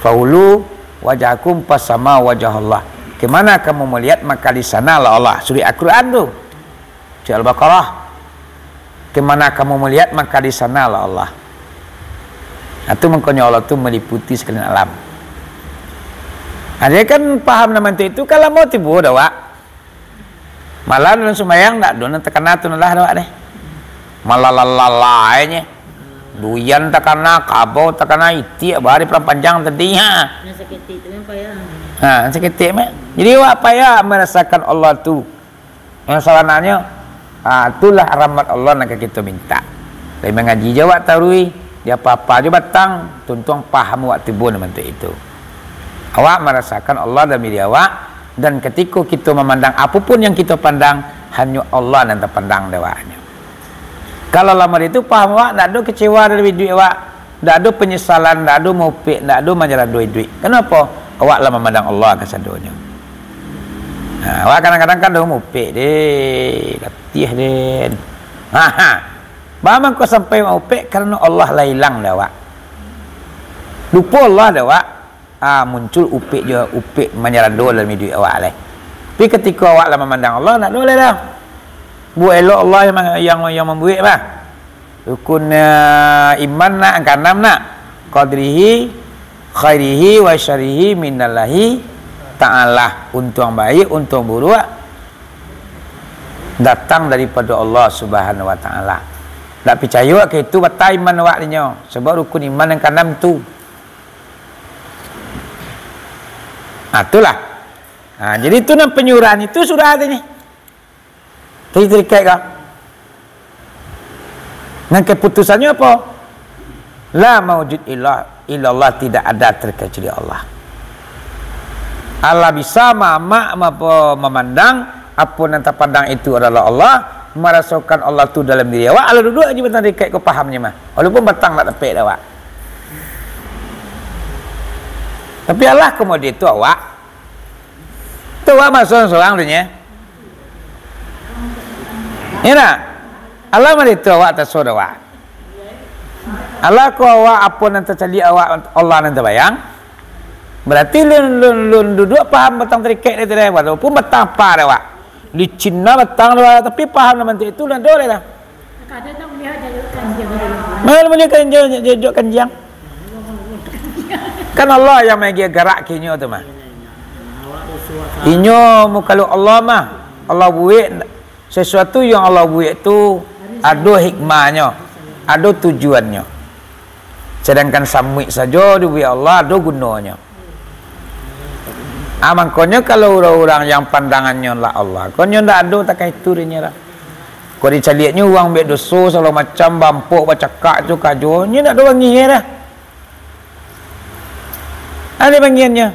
"Fawallu wujuhakum qibalasyamsi," Allah. "Kemana kamu melihat, maka di sanalah Allah." Surah Al-Quran tu. Surah Al-Baqarah. "Kemana kamu melihat, maka di sanalah Allah." Nah, tu mangkonyo Allah tu maliputi sakalian alam. Nah, jadi kan paham nan mantap itu kan lamo tibo dah, Wak. Malah dalam sumbayang ndak ado nan takana tu lah awak deh. Malah lalai nyo. Duyan takana, kabau takana, itiak bari palang panjang tadi, ha. Nan saketek tu mah payah. Ha, nan saketek mah. Jadi awak payah marasakan Allah tu. Yang sabananyo, ha, itulah rahmat Allah nan ka kito mintak. Lai mangaji jo awak taruih, di apa-apa jo batang, tuntuang paham awak tibo nan bantuak itu. Awak marasakan Allah dalam diri awak, dan katiko kito mamandang, apo pun yang kito pandang, hanyo Allah nan tapandang dek awaknyo. Kalau lah model itu paham awak, ndak ado kecewa dalam iduik awak, ndak ado penyesalan, ndak ado maupek, ndak ado manyarah doh iduik. Kenapa? Awak lah mamandang Allah kasadonyo. Ha, awak kadang-kadang kan doh maupek, deh, latih, den. Ha, ha. Baa mangko sampai maupek? Karano Allah lah ilang dek awak. Lupo Allah dek awak. Ah, muncul upek jo, upek manyarando dalam iduik awak lai. Tapi katiko awak lah mamandang Allah, ndak ado lai dah. Buek elok Allah yang, yang, yang mambuek mah. Rukun, eh, iman nak, angka anam nak. Qadrihi, khairihi, wa syarrihi, minallahi ta'ala. Untuang baiak, untuang buruak, datang daripado Allah Subhanahu wa Ta'ala. Ndak picayo ka itu, batal iman awak dinyo. Sabab rukun iman angka anam tu. Ha, itulah. Ha, jadi tu nan panyuruhan itu sudah tadi. Tadi tarikek ka. Nan kaputusannyo apo? La maujud illa, illallah, tidak ada terkecuali Allah. Allah bisa ma-, ma-, ma-, apo, mamandang, apo nan tapandang itu adalah Allah, marasokan Allah tu dalam diri awak, alah duduak aja batang tarikek ko pahamnyo mah. Walaupun batang ndak tapek dek awak. Tapi alah ka model itu awak. Tu awak masuak surang tu nyo. Iyo ndak? Alah mah itu awak taso dek awak. Alah ko awak apo nan tacaliak awak Allah nan tabayang. Berarti lun, lun, lun duduak paham batang tarikek dek itu deh. Walaupun batang apa dek awak. Licin lah batang dek awak, tapi paham nan bantuak itu lah ado deh lah. Kadang nak melihat jajokan jang. Mana boleh kan jajokan jang? Kan Allah yang maagiah garak ka inyo tu mah. Inyo mukalu Allah mah, Allah buek sesuatu yang Allah buek tu ado hikmahnyo, ado tujuannyo. Sadangkan samuik sajo dibuek Allah, ado gunonyo. Ah, mangkonyo kalau urang-urang yang pandangannyo lah Allah, ko nyo ndak ado takah itu dek inyo lah. Ko dicaliaknyo urang buek doso, sagalo macam, bampok, bacakak tu kajo, nyo ndak ado bangih dah. Ado bangihnyo.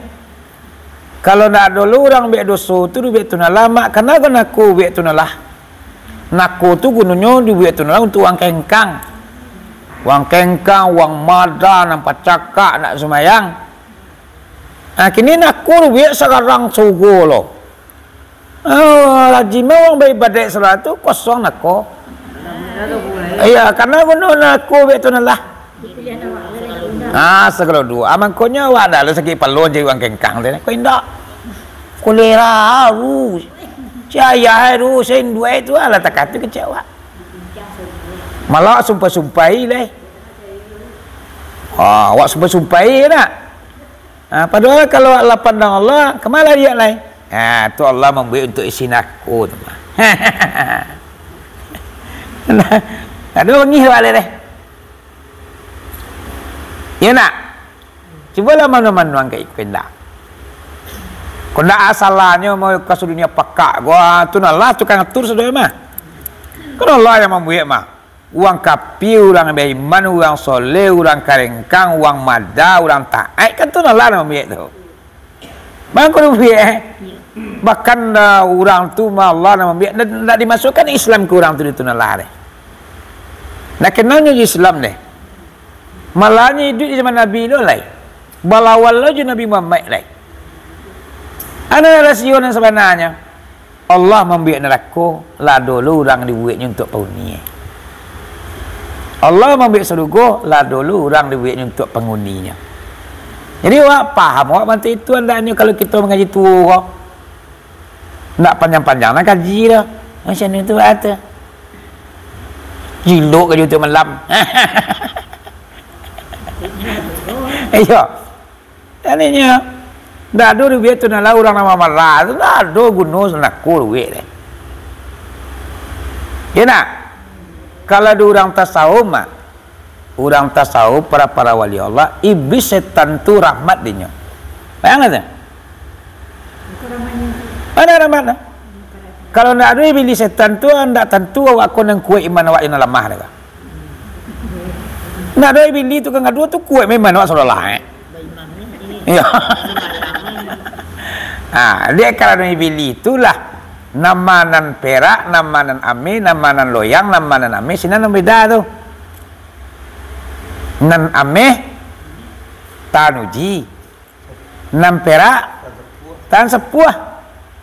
Kalau ndak ado lo urang buek doso tu, buek tu nah lah, mak, kana ko nako buek tu nah lah. Nako tu gunonyo dibuek tu lah untuak urang kengkang. Urang kengkang, urang mada, nan pacakak, nak sumayang. Ah, kini nako dibuek sagarang sugo lo. Ah, rajin urang baibadaik salat tu kosong nako. Iya, karano guno nako buek tu lah. Ah, sagalo duo. Ah, mangkonyo awak dak lo sakik palo jadi urang kengkang tu. Ko indak. Kolera tu. Si ayah tu, si induak tu, alah takah tu kecek awak. Malah sumpah-sumpahi lai. Ah, awak sumpah-sumpahi nak. Ah, padahal kalau awak lah pandang Allah, kama lah diak lai? Ah, tu Allah mambuek untuak isi nako tu mah. Nah, ado bangih awak lai deh. Iyo nak? Cubolah manuang-manuang ka iko indak. Kok ndak asalahnyo mau ka sadunia pakak, gua tu nah lah tukang atur sadonyo mah. Kan Allah yang mambuek mah. Urang kapia, urang baiman, urang soleh, urang karengkang, urang mada, urang taat, kan tu nah lah mambuek tu. Bang, kau buek, eh? Bahkan, ah, urang tu mah Allah nan mambuek, ndak, ndak dimasukkan Islam ka urang tu, di tu nan lah deh. Ndak kenalnyo jo Islam deh. Malahnyo iduik di zaman Nabi lo lai. Balawan lo jo Nabi Muhammad lai. Ado rasio nan sabananyo. Allah mambuek narako, lah dulu urang dibueknyo untuak panghuni. Allah mambuek sarugo, lah dulu urang dibueknyo untuak panghuninyo. Jadi, awak paham, awak bantu itu andaknyo kalau kito mangaji tuo ko. Ndak panjang-panjang lah kaji tu. Macam itu kata. Jilok kaji tu malam. Iyo. Jadinyo, ndak ado duit tu, nah lah urang nan mamarah tu, ndak ado guno sanako duit deh. Iyo nak? Kalau di urang tasawuf mah, urang tasawuf, para-para wali Allah, iblis setan tu rahmat dinyo. Bayangkan tu. Mana rahmat tu? Kalau ndak ado iblis setan tu, ndak tantu awak ko nan kuaik iman awak jo nan lamah deh. Ndak ado iblis tu kan, kaduo tu kuaik memang awak saudara, eh. Iyo. Ah, dek karano iblis itulah nama nan perak, nama nan ameh, nama nan loyang, nama nan ameh, sinan nan beda tu. Nan ameh tahan uji. Nan perak, tahan sapuah.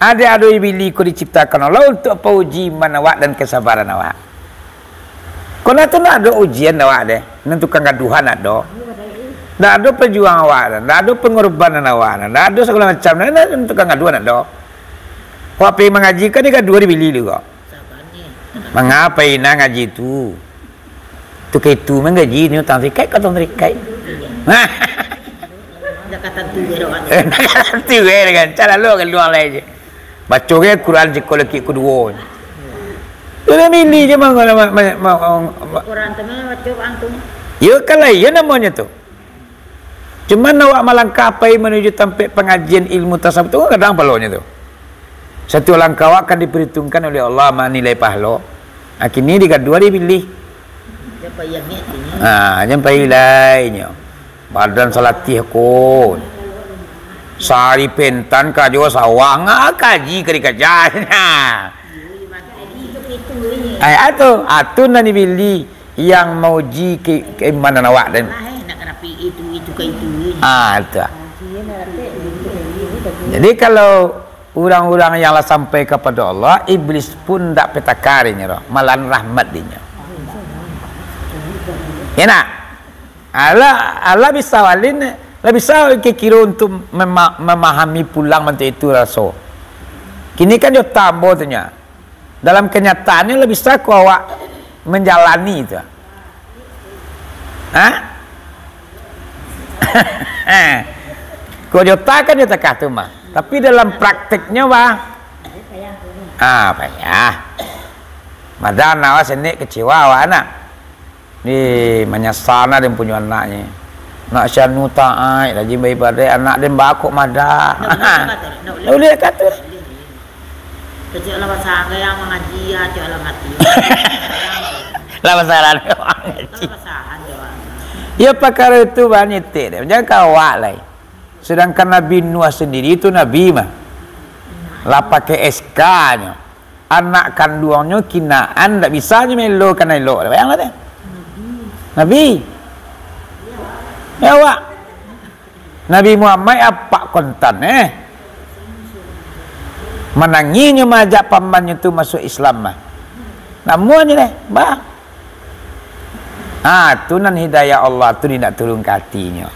Ado-ado ibili ko diciptakan Allah untuak pauji iman awak dan kesabaran awak. Kok nan tu ndak ado ujian awak deh, nan tukang gaduhan ndak ado. Ndak ado perjuangan awak, ndak ado pengorbanan awak, ndak ado sagalo macam, nan, nan tukang gaduhan ndak ado. Awak pai mangaji kan digaduah dibili tu kok. Manga pai nak ngaji tu? Tu ka itu manggaji ni utang sikaik ka utang sikaik. Dah ka tantu je doh. Dah ka tantu je dengan cara lo keluar lai je. Baco ge Quran siko lakik kuduo. Tu lah mili je mah kalau ma-, ma-, ma-, ma-, Quran tu mah baco bang tu. Yo kalau iyo namonyo tu. Cuman awak malangkah pai manuju tampek pangajian ilmu tasawuf tu, gadang pahalonyo tu. Satu langkah awak akan diperhitungkan oleh Allah manilai pahalo. Ha, kini digaduah dipilih. Jan pai lai nyo. Badan salatih ko. Sahari pentan karajo sawah, nga kaji ka dikaja. Ai, atu, atu nan dipilih. Yang mauji ke-, keimanan awak dan. Ah, itu. Jadi, kalau urang-urang yang lah sampai kepada Allah, iblis pun ndak petaka dinyo doh, malahan rahmat dinyo. Ya nak? Allah, Allah bisa walin, lah bisa kiro-kiro untuk mema-, memahami pulang bantuak itu raso. Kini kan jo tambo tu nyo. Dalam kenyataannyo, lah bisa ko awak manjalani tu? Ha? Ko jota kan jota kah tu mah. Tapi dalam prakteknyo, bah? Ah, payah. Madan awak senek kecewa awak anak. Di manyasal nah den punyo anak ni. Nak si anu taat, rajin baibadah, anak den bakok madah. Nak buliah ka tu, nak buliah. Nak buliah ka tu. Kecek lah pasahan ka yang mangaji, ya, cek lah mati. Lah pasahan ka mangaji. Lah pasahan ka mangaji. Ya, pakaro itu banyitik deh. Jangan ka awak lai. Sedangkan Nabi Nuh sendiri itu nabi mah. Lah pakai S K-nyo. anak kanduangnyo Kinaan, ndak bisa nyo maelo ka nan elok. Bayanglah tu. Nabi. Ya, awak. Nabi Muhammad apak kontan, eh. Manangihnyo maajak pamannyo tu masuak Islam mah. Namuahnyo deh, bah. Ah, tu nan hidayah Allah tu indak turun ka atinyo.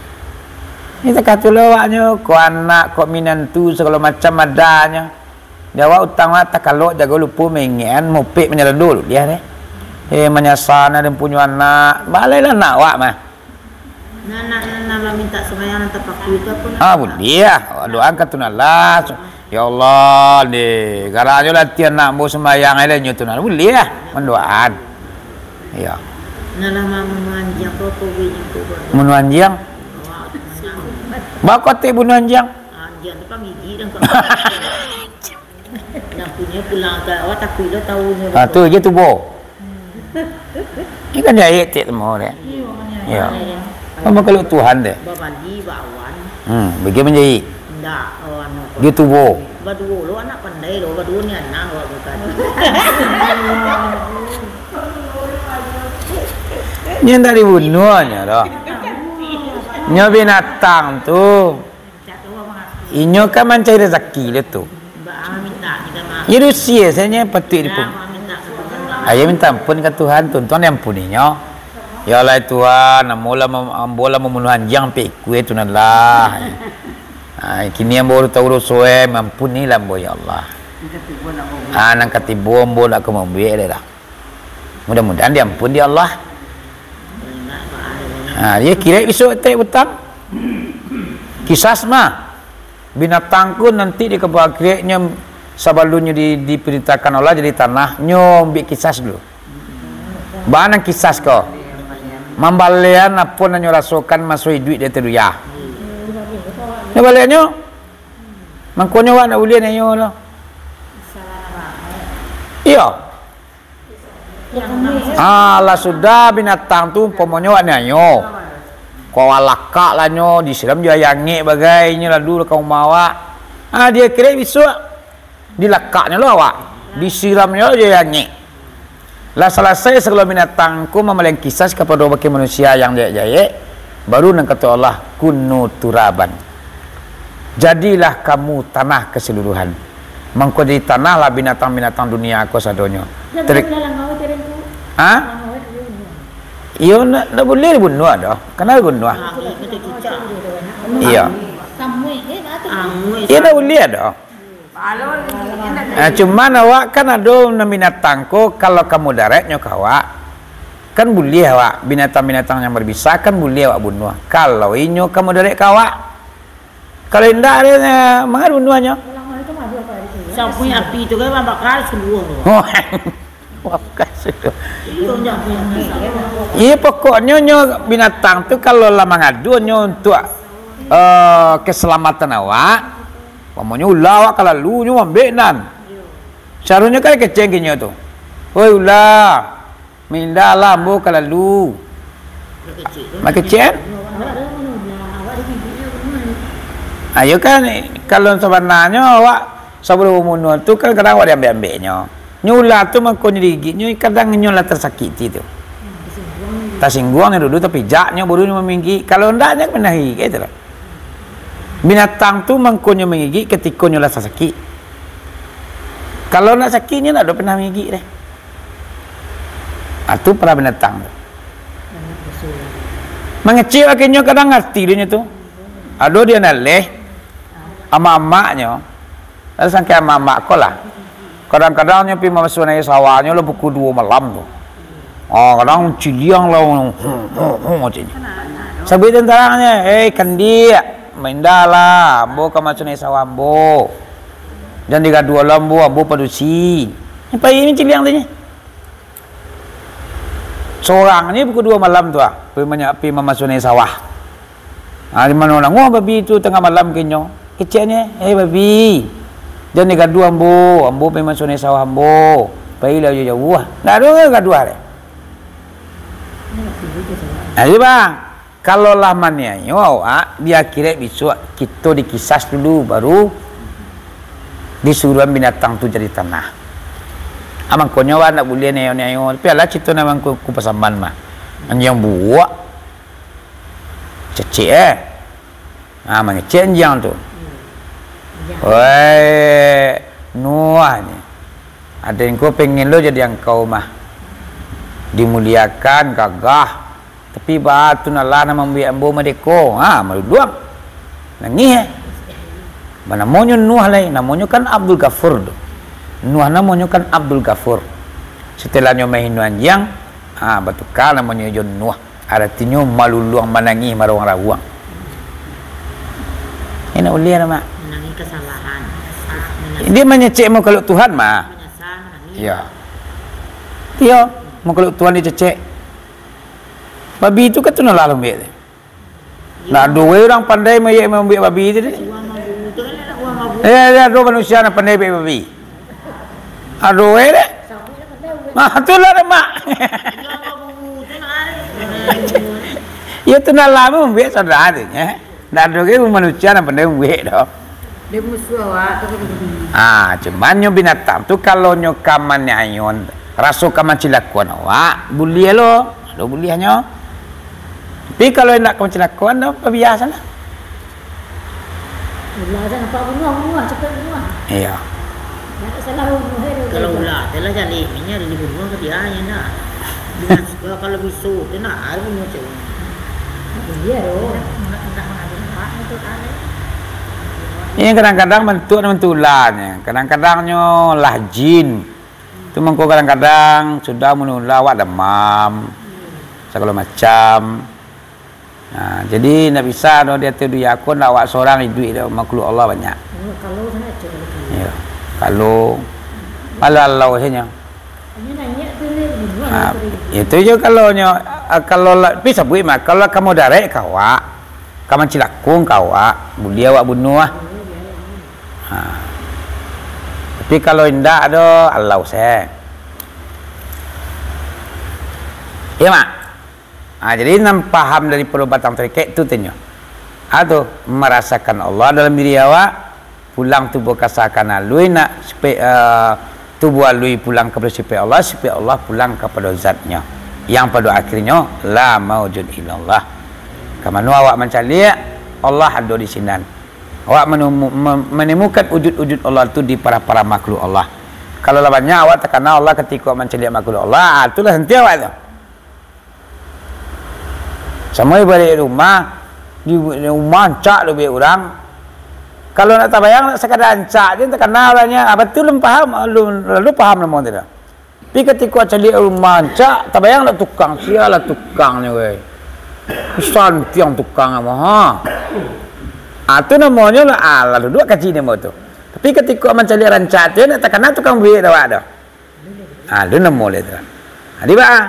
Ni takah tu lo awaknyo, ko anak, ko minantu, sagalo macam adanyo. Di awak utang awak takalok, jago lupo, mengean, mopek manyalado, buliah deh. Eh, manyasa nan den punyo anak, balailah anak awak mah. Nah, nah, nah, nah, lah minta sumbayang nan tapakui tu apo, nah? Ah, buliah. Doakan tu nah lah. Ya Allah, deh, garanyo lah tian nak ambo sumbayang ai lah nyo tu nah. Buliah, mandoakan. Iyo. Nah, lah ma-, manuah anjiang ko, ko, ko, ko. Manuah anjiang? Wah, anjiang. Baa kok atek bunuah anjiang? Anjiang tu kan gigi dan kau. Nan punyo pulang ka awak, tapi lo tahu nyo. Ah, tu je tubo. Ini kan jahit tik temu deh. Iyo. Apa kalau Tuhan deh? Babali, bawan. Hmm, bagi menjahit. Ndak, oh, anu. Dia tubo. Baduo lo anak pandai lo, baduo ni anak awak bukan. Nyo ndak dibunuahnyo doh. Nyo binatang tu. Inyo kan mancari rezeki lo tu. Iyo, dosia sajo patuik dipun-, ayo minta ampun ka Tuhan tu, Tuhan diampuninyo. Ya Allah Tuhan, ambo lah mem-, ambo lah mambunuah anjiang ampek ikua tu nan lah. Ah, kini ambo baru tahu doso, eh, ampunilah ambo ya Allah. Ah, nan katibo ambo ndak ka mambuek lai lah. Mudah-mudahan diampun dek Allah. Ha, dia kirek bisuak atek utang. Kisas mah. Binatang ko nanti di kampung akhiratnyo, sabalunnyo di, diperintahkan Allah jadi tanah, nyo ambiak kisas dulu. Baa nan kisas ko? Mambalean apo nan nyo rasokan maso iduik di ateh dunia. Nyo baleaknyo, mangkonyo awak ndak buliah nio tu. Iyo. Ah, lah sudah binatang tu, umpomonyo awak niayo. Kok awak lakak lah nyo, disiram jo aia angek bagai, inyo lalu ka rumah awak. Ah, di akhirat bisuak, dilakaknyo lo awak, disiramnyo lo jo aia angek. Lah salasai sagalo binatang ko mambalean kisas kapado bakeh manusia yang jahek-jahek, baru nan kato Allah, "Kunu turaban." Jadilah kamu tanah keseluruhan. Mangko jadi tanahlah binatang-binatang dunia ko sadonyo. Terik-, ha? Iyo, ndak, ndak buliah dibunuah doh. Kana dibunuah. Iyo. Iyo, ndak buliah doh. Ah, cuman awak kan ado nan binatang ko, kalau ka mudaratnyo ka awak, kan buliah awak, binatang-binatang yang berbisa kan buliah awak bunuah. Kalau inyo ka mudarat ka awak, kalau indak, dia, manga bunuahnyo? Sapuih api tu kan mambakar suluah tu. Oh, mambakar suluah. Iyo, ndak punya masalah. Iyo, pokoknyo nyo binatang tu kalau lah mangadu nyo untuk, eh, keselamatan awak, umpamonyo ula awak ka lalu, nyo maambiak nan. Caronyo kan kecek ka inyo tu. Oi ula, Mindalah ambo ka lalu. Makecek, kan? Ayo kan, kalau sabananyo awak sabalun bamunuah tu kan kadang awak diambek-ambeknyo. Nyo ulah tu mangko nyo digigiknyo, kadang inyo lah tasakik ati tu. Tasingguang nyo dulu, tapijaknyo, baru nyo mamigik. Kalau ndak, nyo ka pindah gigik, kan itu lah. Binatang tu mangko nyo mangigik katiko nyo lah tasakik. Kalau ndak sakik, nyo ndak ado pindah mangigik deh. Ah, tu para binatang tu. Mangecek akhirnyo kadang ati dek nyo tu. Ado di anak leh, amak-amaknyo. Lah sangkek amak-amak ko lah. Kadang-kadang nyo pi mamasuakan aia sawahnyo lah pukul duo malam tu. Ah, kadang ciliang lah, hum, hum, hum, macam nyo. Sabuik tantangangnyo, "Eh, kandiak, mindalah, ambo ka masuakan aia sawah ambo. Jan digaduah lah ambo, ambo padusi." Pai ni ciliang tu nyo. Sorang ni pukul duo malam tu ah, pi manya-, pi mamasuakan aia sawah. Ha, di mano nanguah babi tu tangah malam ka inyo. Keceknyo, "Eh, babi, jan digaduah ambo, ambo pai masuakan aia sawah ambo. Pailah jauah-jauah." Ndak ado gaduah deh. Nah, jadi bang, kalau lah maniayo awak, di akhirat bisuak kito dikisas dulu, baru disuruahan binatang tu jadi tanah. Ah, mangkonyo awak ndak buliah nio-nio, tapi alah cito nan mangko ku pasaman mah. Anjiang buak. Cecek, eh. Ah, mangecek anjiang tu. Woi, Nuah ni. Ado engkau pengen lo jadi angkau mah. Dimuliakan, gagah. Tapi baa tu nan lah nan mambuek ambo madeko. Ha, maluluang. Nangih, eh. Namonyo Nuah lai, namonyo kan Abdul Ghafur tu. Nuah namonyo kan Abdul Ghafur. Satelah nyo mahino anjiang, ha, batuka namonyo jo Nuah. Aratinyo maluluang manangih marawang-rawang. Indak buliah lah, Mak. Manangih kasalahan. Menyesal. Dia mangecek mukaluak Tuhan, Mak. Menyesal, manangih. Iyo. Iyo, mukaluak Tuhan dicecek. Babi tu kan tu nan lah lambek tu. Ndak ado weh urang pandai mambuek, mambuek babi tu deh. Uang abu tu kan, uang abu. Eh, ado manusia nan pandai mambuek babi. Ado weh deh. Ah, tu lah deh, Mak. Uang abu tu nak ada. Iyo tu nan lah mambuek saudara tu, eh. Ndak ado weh manusia nan pandai mambuek doh. Dia musuh awak tu kan. Ah, cuman nyo binatang tu, kalau nyo ka maniayo, raso ka mancilakoan awak, buliah lo. Ado buliahnyo. Tapi kalau indak ka mancilakoan, dah, pabiaso lah. Ulah sajo nampak bunuah, bunuah, capek bunuah. Iyo. Ndak salah bunuah, eh, Kalau ulah tu lah, jadi minyak dibunuah ka dia, yo ndak? Dengan, kalau bisu tu nak, harus bunuah cewek. Iyo, doh. Ndak, ndak, ndak mangadu nampak tu, kan, eh. Ini kadang-kadang bantuak, bantuak ulanyo. Kadang-kadangnyo lah jin. Tu mangko kadang-kadang sudah mulai ulah awak damam, sagalo macam. Nah, jadi ndak bisa doh di ateh dunia ko ndak awak sorang iduik doh, makhluk Allah banyak. Oh, kalau sangat cek. Iyo. Kalau, kalau Allah sajo. Hanya nanya tu ni, bunuh Ha, apa tadi? Itu je kalau nyo, ah, kalau lah, tapi sabuik mah, kalau ka mudarat ka awak, ka mancilako ka awak, buliah awak bunuah. Ha. Tapi kalau indak doh, alau se. Iyo, Mak? Ha, jadi nan paham dari parubatan tarikek tu tanyo. Ha, tu, marasakan Allah dalam diri awak, pulang tubuah kasa ka nan alui, nak sipaik, eh, tubuah alui pulang kapado sipaik Allah, sipaik Allah pulang kapado zatnyo. Yang pado akhirnyo, la maujud illallah. Ka mano awak mancaliak, Allah ado di sinan. Awak manemu-, me-, manemukan wujud-wujud Allah tu di para-para makhluk Allah. Kalau lah banyak awak takana Allah katiko mancaliak makhluk Allah, ah, tu lah santi awak tu. Samo ibarat rumah, di rumah rancak duduak urang. Kalau nak tabayang, nak sakadar rancak je takana ulangnyo. Ah, batua lun paham, lun, lalu paham namo tu dah. Tapi katiko caliak rumah rancak, tabayang lah tukang, sia lah tukangnyo, weh. Santiang tukang apo, ha. Ah, tu namonyo lah, alah, duduak kaji namo tu. Tapi katiko mancaliak rancak tu, nak takana tukang buek dek awak tu. Ah, tu namo lah tu. Jadi, bah,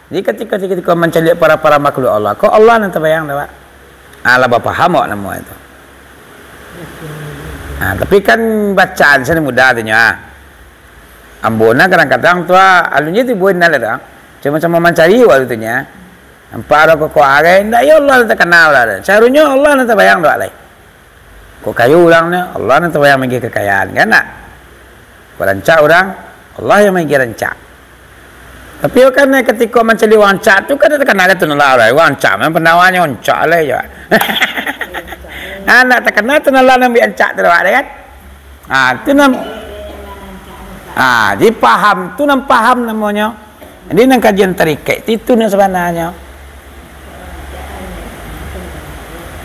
jadi katiko, katiko mancaliak para-para makhluk Allah, kok Allah nan tabayang dek awak? Ah, lah bapaham awak namo tu. Ah, tapi kan bacaan sajo mudah tu nyo, ah. Ambo nah kadang-kadang tu, ah, alun je tibo indak lah tu. Cuma-cuma mancari waktu tu nya. Nampak ado kokok arai, indak yo Allah nan takana lah tu. Saharusnyo Allah nan tabayang dek awak lai. Kok kayo urang ni, Allah nan tabayang maagiah kakayaan, kan ndak? Kok rancak urang, Allah yang maagiah rancak. Tapi kan katiko mancaliak urang rancak tu kan takana tu lah lah, urang rancak memang pandawanyo rancak lah yo. Ah, ndak takana tu lah nan ambiak rancak tu awak deh kan? Ah, tu nan, ah, jadi paham, tu nan paham namonyo. Jadi nan kajian tarikek tu, itu nan sabananyo.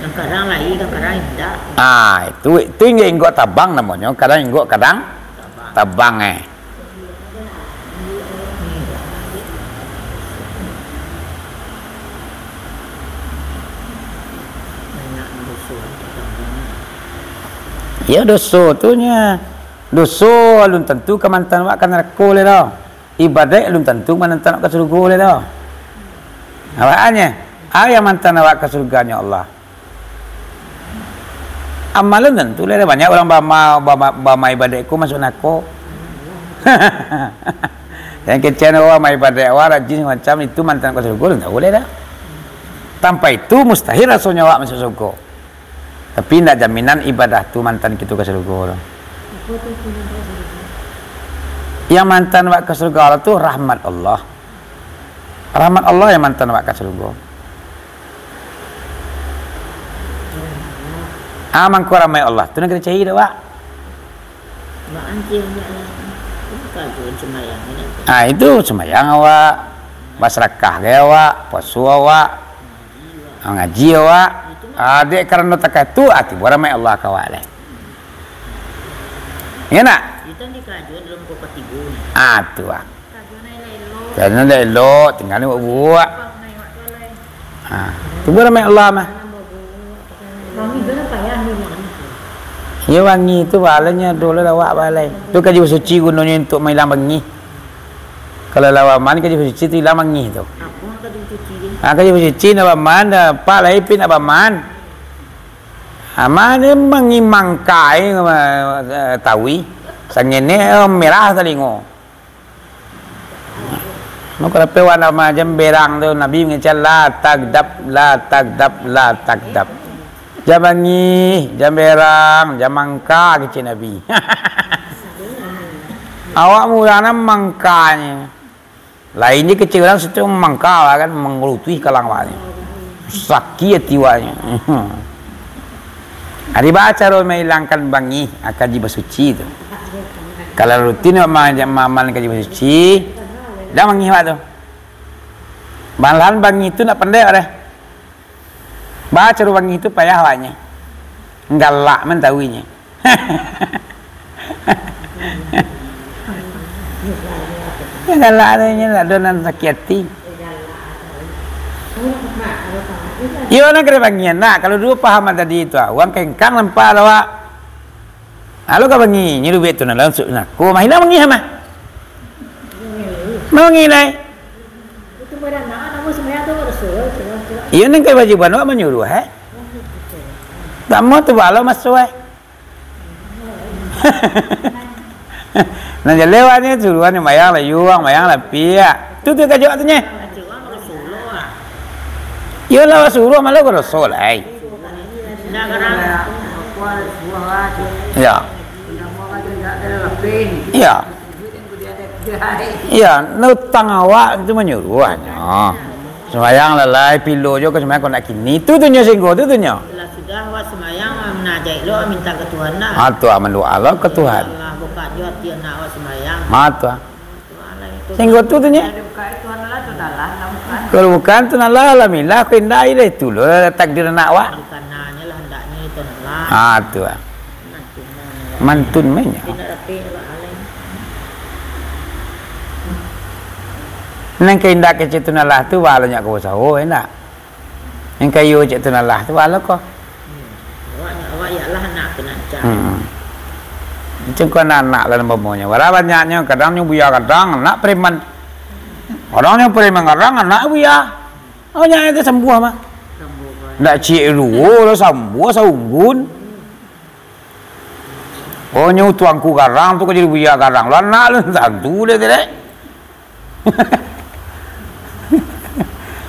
Kadang-kadang lai, kadang-kadang indak. Ah, itu, itu inggok-inggok tabang namonyo, kadang inggok, kadang tabang, eh. Yo, doso tu nya. Doso alun tantu ka maantaan awak ka narako lai doh. Ibadaik alun tantu maantaan awak ka surugo lai doh. Awak anya, a yang maantaan awak ka surugonyo Allah. Amal alun tantu lai doh. Banyak urang baamal, baamal, baamal ibadaik ko masuak narako. Yang kecek awak baamal ibadaik, awak rajin macam itu maantaan ka surugo, alun tau lai doh. Tanpa itu mustahil rasonyo awak masuak surugo. Tapi indak jaminan ibadah tu maantaan kito ka sarugo tu. Apo tu pun ka sarugo? Yang mantan awak ka surga Allah tu rahmat Allah. Rahmat Allah yang mantan awak ka surga. Ah, mangko rahmat Allah tu nan kito cari dek awak. Ah, itu sumbayang awak, basadakah gai awak, puaso awak, ah, ngaji awak. Ah, dek karano takah tu, ah, tibo rahmat Allah ka awak lai. Iyo nak? Ah, tu ah. Karano dak elok, tingga ni buek-buek. Ha, tu pun rahmat Allah mah. Iyo, bangih tu pahalonyo ado lah awak balai. Tu kaji basuci gunonyo untuak mailang bangih. Kalau lah aman kaji basuci tu ilang bangih tu. Ha, kaji basuci nak aman, dah apak lai pi nak aman. Aman ni mangimangkai, eh, tawi. Sangenek, eh, merah talingo. Mako dapek wan nama jamberang tu, Nabi mangecek, "La tagdab, la tagdab, la tagdab." Jan bangih, jamberang, jan mangka, kecek Nabi. Awak murah nan mangkanyo. Lain je kecek urang situ mangka lah kan, mangrutuih kalang awaknyo. Sakik ati awaknyo. Ari baa caro mailangkan bangih, akan dibasuci tu. Kalau rutin awak ma-, ma-, amalkan kaji basuci, dah bangih awak tu. Malahan bangih tu nak pandai awak deh. Baa caro bangih tu payah awaknyo. Galak man tahu inyo. Galak tu inyo, ado nan sakik ati. Iyo, nan kena bangih nak. Kalau duo pahaman tadi tu, ah, urang kengkang nampak lah, awak. Lalu ka bangih, nyo duduak tu nah, langsung nah. Ko mah ilang bangih mah. Bangih lai. Iyo, nan kewajiban awak manyuruah, eh. Samo tu balo maso, eh. Nan jaleh awak ni suruah ni mayang layuang, mayang lapiak. Tu tu kajok tu nye. Iyo lah, suruah malah karaso lai. Ya. Ya. Ya, utang awak tu manyuruahnyo. Sumbayang lah lai, pilo jo ka sumbayang kok nak kini. Tu tu nyo singgo, tu tu nyo. Lah sudah awak sumbayang, munajat lo, minta ka Tuhan lah. Ha, tu, mandoa lo ka Tuhan. Allah, buka jo ati anak awak sumbayang. Ha, tu. Singgo tu tu nyo. Kalau bukan tu nah lah, alhamdulillah, ko indak, iyo lah itu lo takdir anak awak. Bukan nyo lah, hendaknyo itu lah. Ha, tu. Mantun mah nyo. Nan ka indak kecek tu nah lah tu, baa lo nyo ka usaho, indak? Nan kayo cek tu nah lah tu, baa lo ko. Awak, awak ialah anak tu nan cak. Hmm. Macam ko anak-anak lah umpamonyo. Bara banyaknyo, kadang nyo buya, kadang anak preman. Kadang nyo preman, kadang anak buya. Banyak itu sambuah mah. Ndak ciek duo lah sambuah saunggun. Oh, nyo tuangku garang tu ka jadi buya garang. Lah anak lun tantu deh tu deh.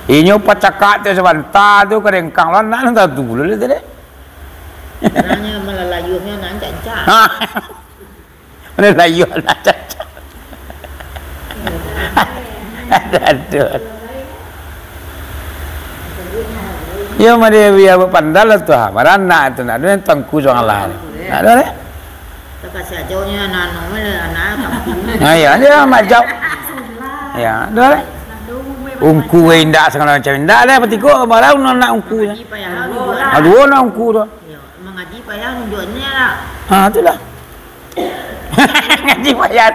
Inyo pacakak tu sabanta tu ka dengkang lah anak lun tantu pulo deh tu deh. Karanyo malalayuahnyo nan cak-cak. Ha. Malalayuah anak cak-cak. Aduh, aduh. Yo, mari biar bapandal lah tu, ha. Baranak tu, nak ado nan tangku surang lah. Nak ado, eh? Takasih ajo nyo, anak-anak mah, anak kampung. Nah, iyo, ajo majau. Ya, ado, eh? Ungku indak sagalo macam indak, ado patiko, barang nak ungku. Aduh, nak ungku tu. Yo, mangaji payah nunjuaknyo lah. Ha, itulah. Ngaji payah.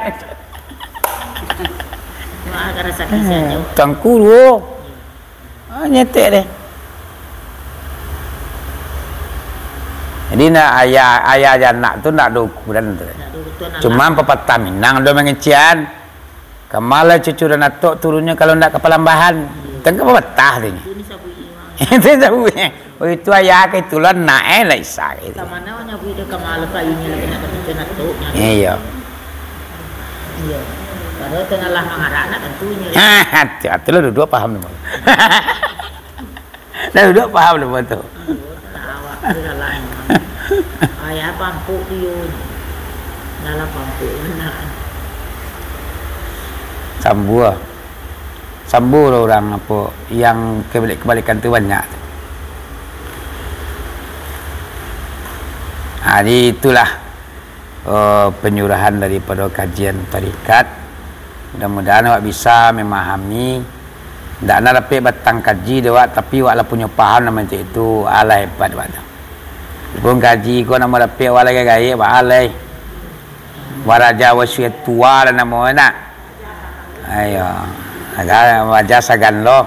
Wah, karasa kisah tu. Tangku duo. Ha, nyetek deh. Jadi, nak ayah, ayah jo anak tu ndak ado ukuran tu. Ndak ado ukuran. Cuman pepatah Minang ado mangecekan. Ka ma lah cucu nan atok turunnyo kalau ndak ka palambahan. Tangka pepatah tu nyo. Itu ni sabuik. Itu sabuik. Oh, itu ayah ka itu lah, nak, eh, lah Isa ka itu. Ka ma nyo buih tu, ka ma lah payunyo lagi nak ka cucu nan atok nyo. Iyo. Iyo. Padahal tu nan lah mangarak nak tantunyo. Ha, tu, tu lah duduak paham tu. Lah duduak paham tu, tu. Awak tu salah. Ayah pampuk tu yo. Dalam pampuk benar. Sambua. Sambua urang apo, yang kebalik-kebalikan tu banyak. Ha, jadi itulah, eh, penyuluhan daripada kajian tarikat. Mudah-mudahan awak bisa memahami. Ndak nak dapek batang kaji dek awak, tapi awak lah punyo paham nan macam itu, alah hebat awak tu. Pun kaji ko namo dapek awak lah gaek-gaek, awak alai. Waraja wasuya tua lah namo nak. Ayo. Agak wajah sagan lo.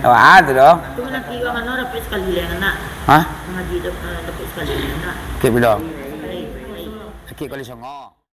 Awak tu doh. Tu nanti urang ano dapek sakali lai, nak? Hah? Ngaji dap-, eh, dapek sakali lai, nak? Kek bilo? Sakik Kali Songo.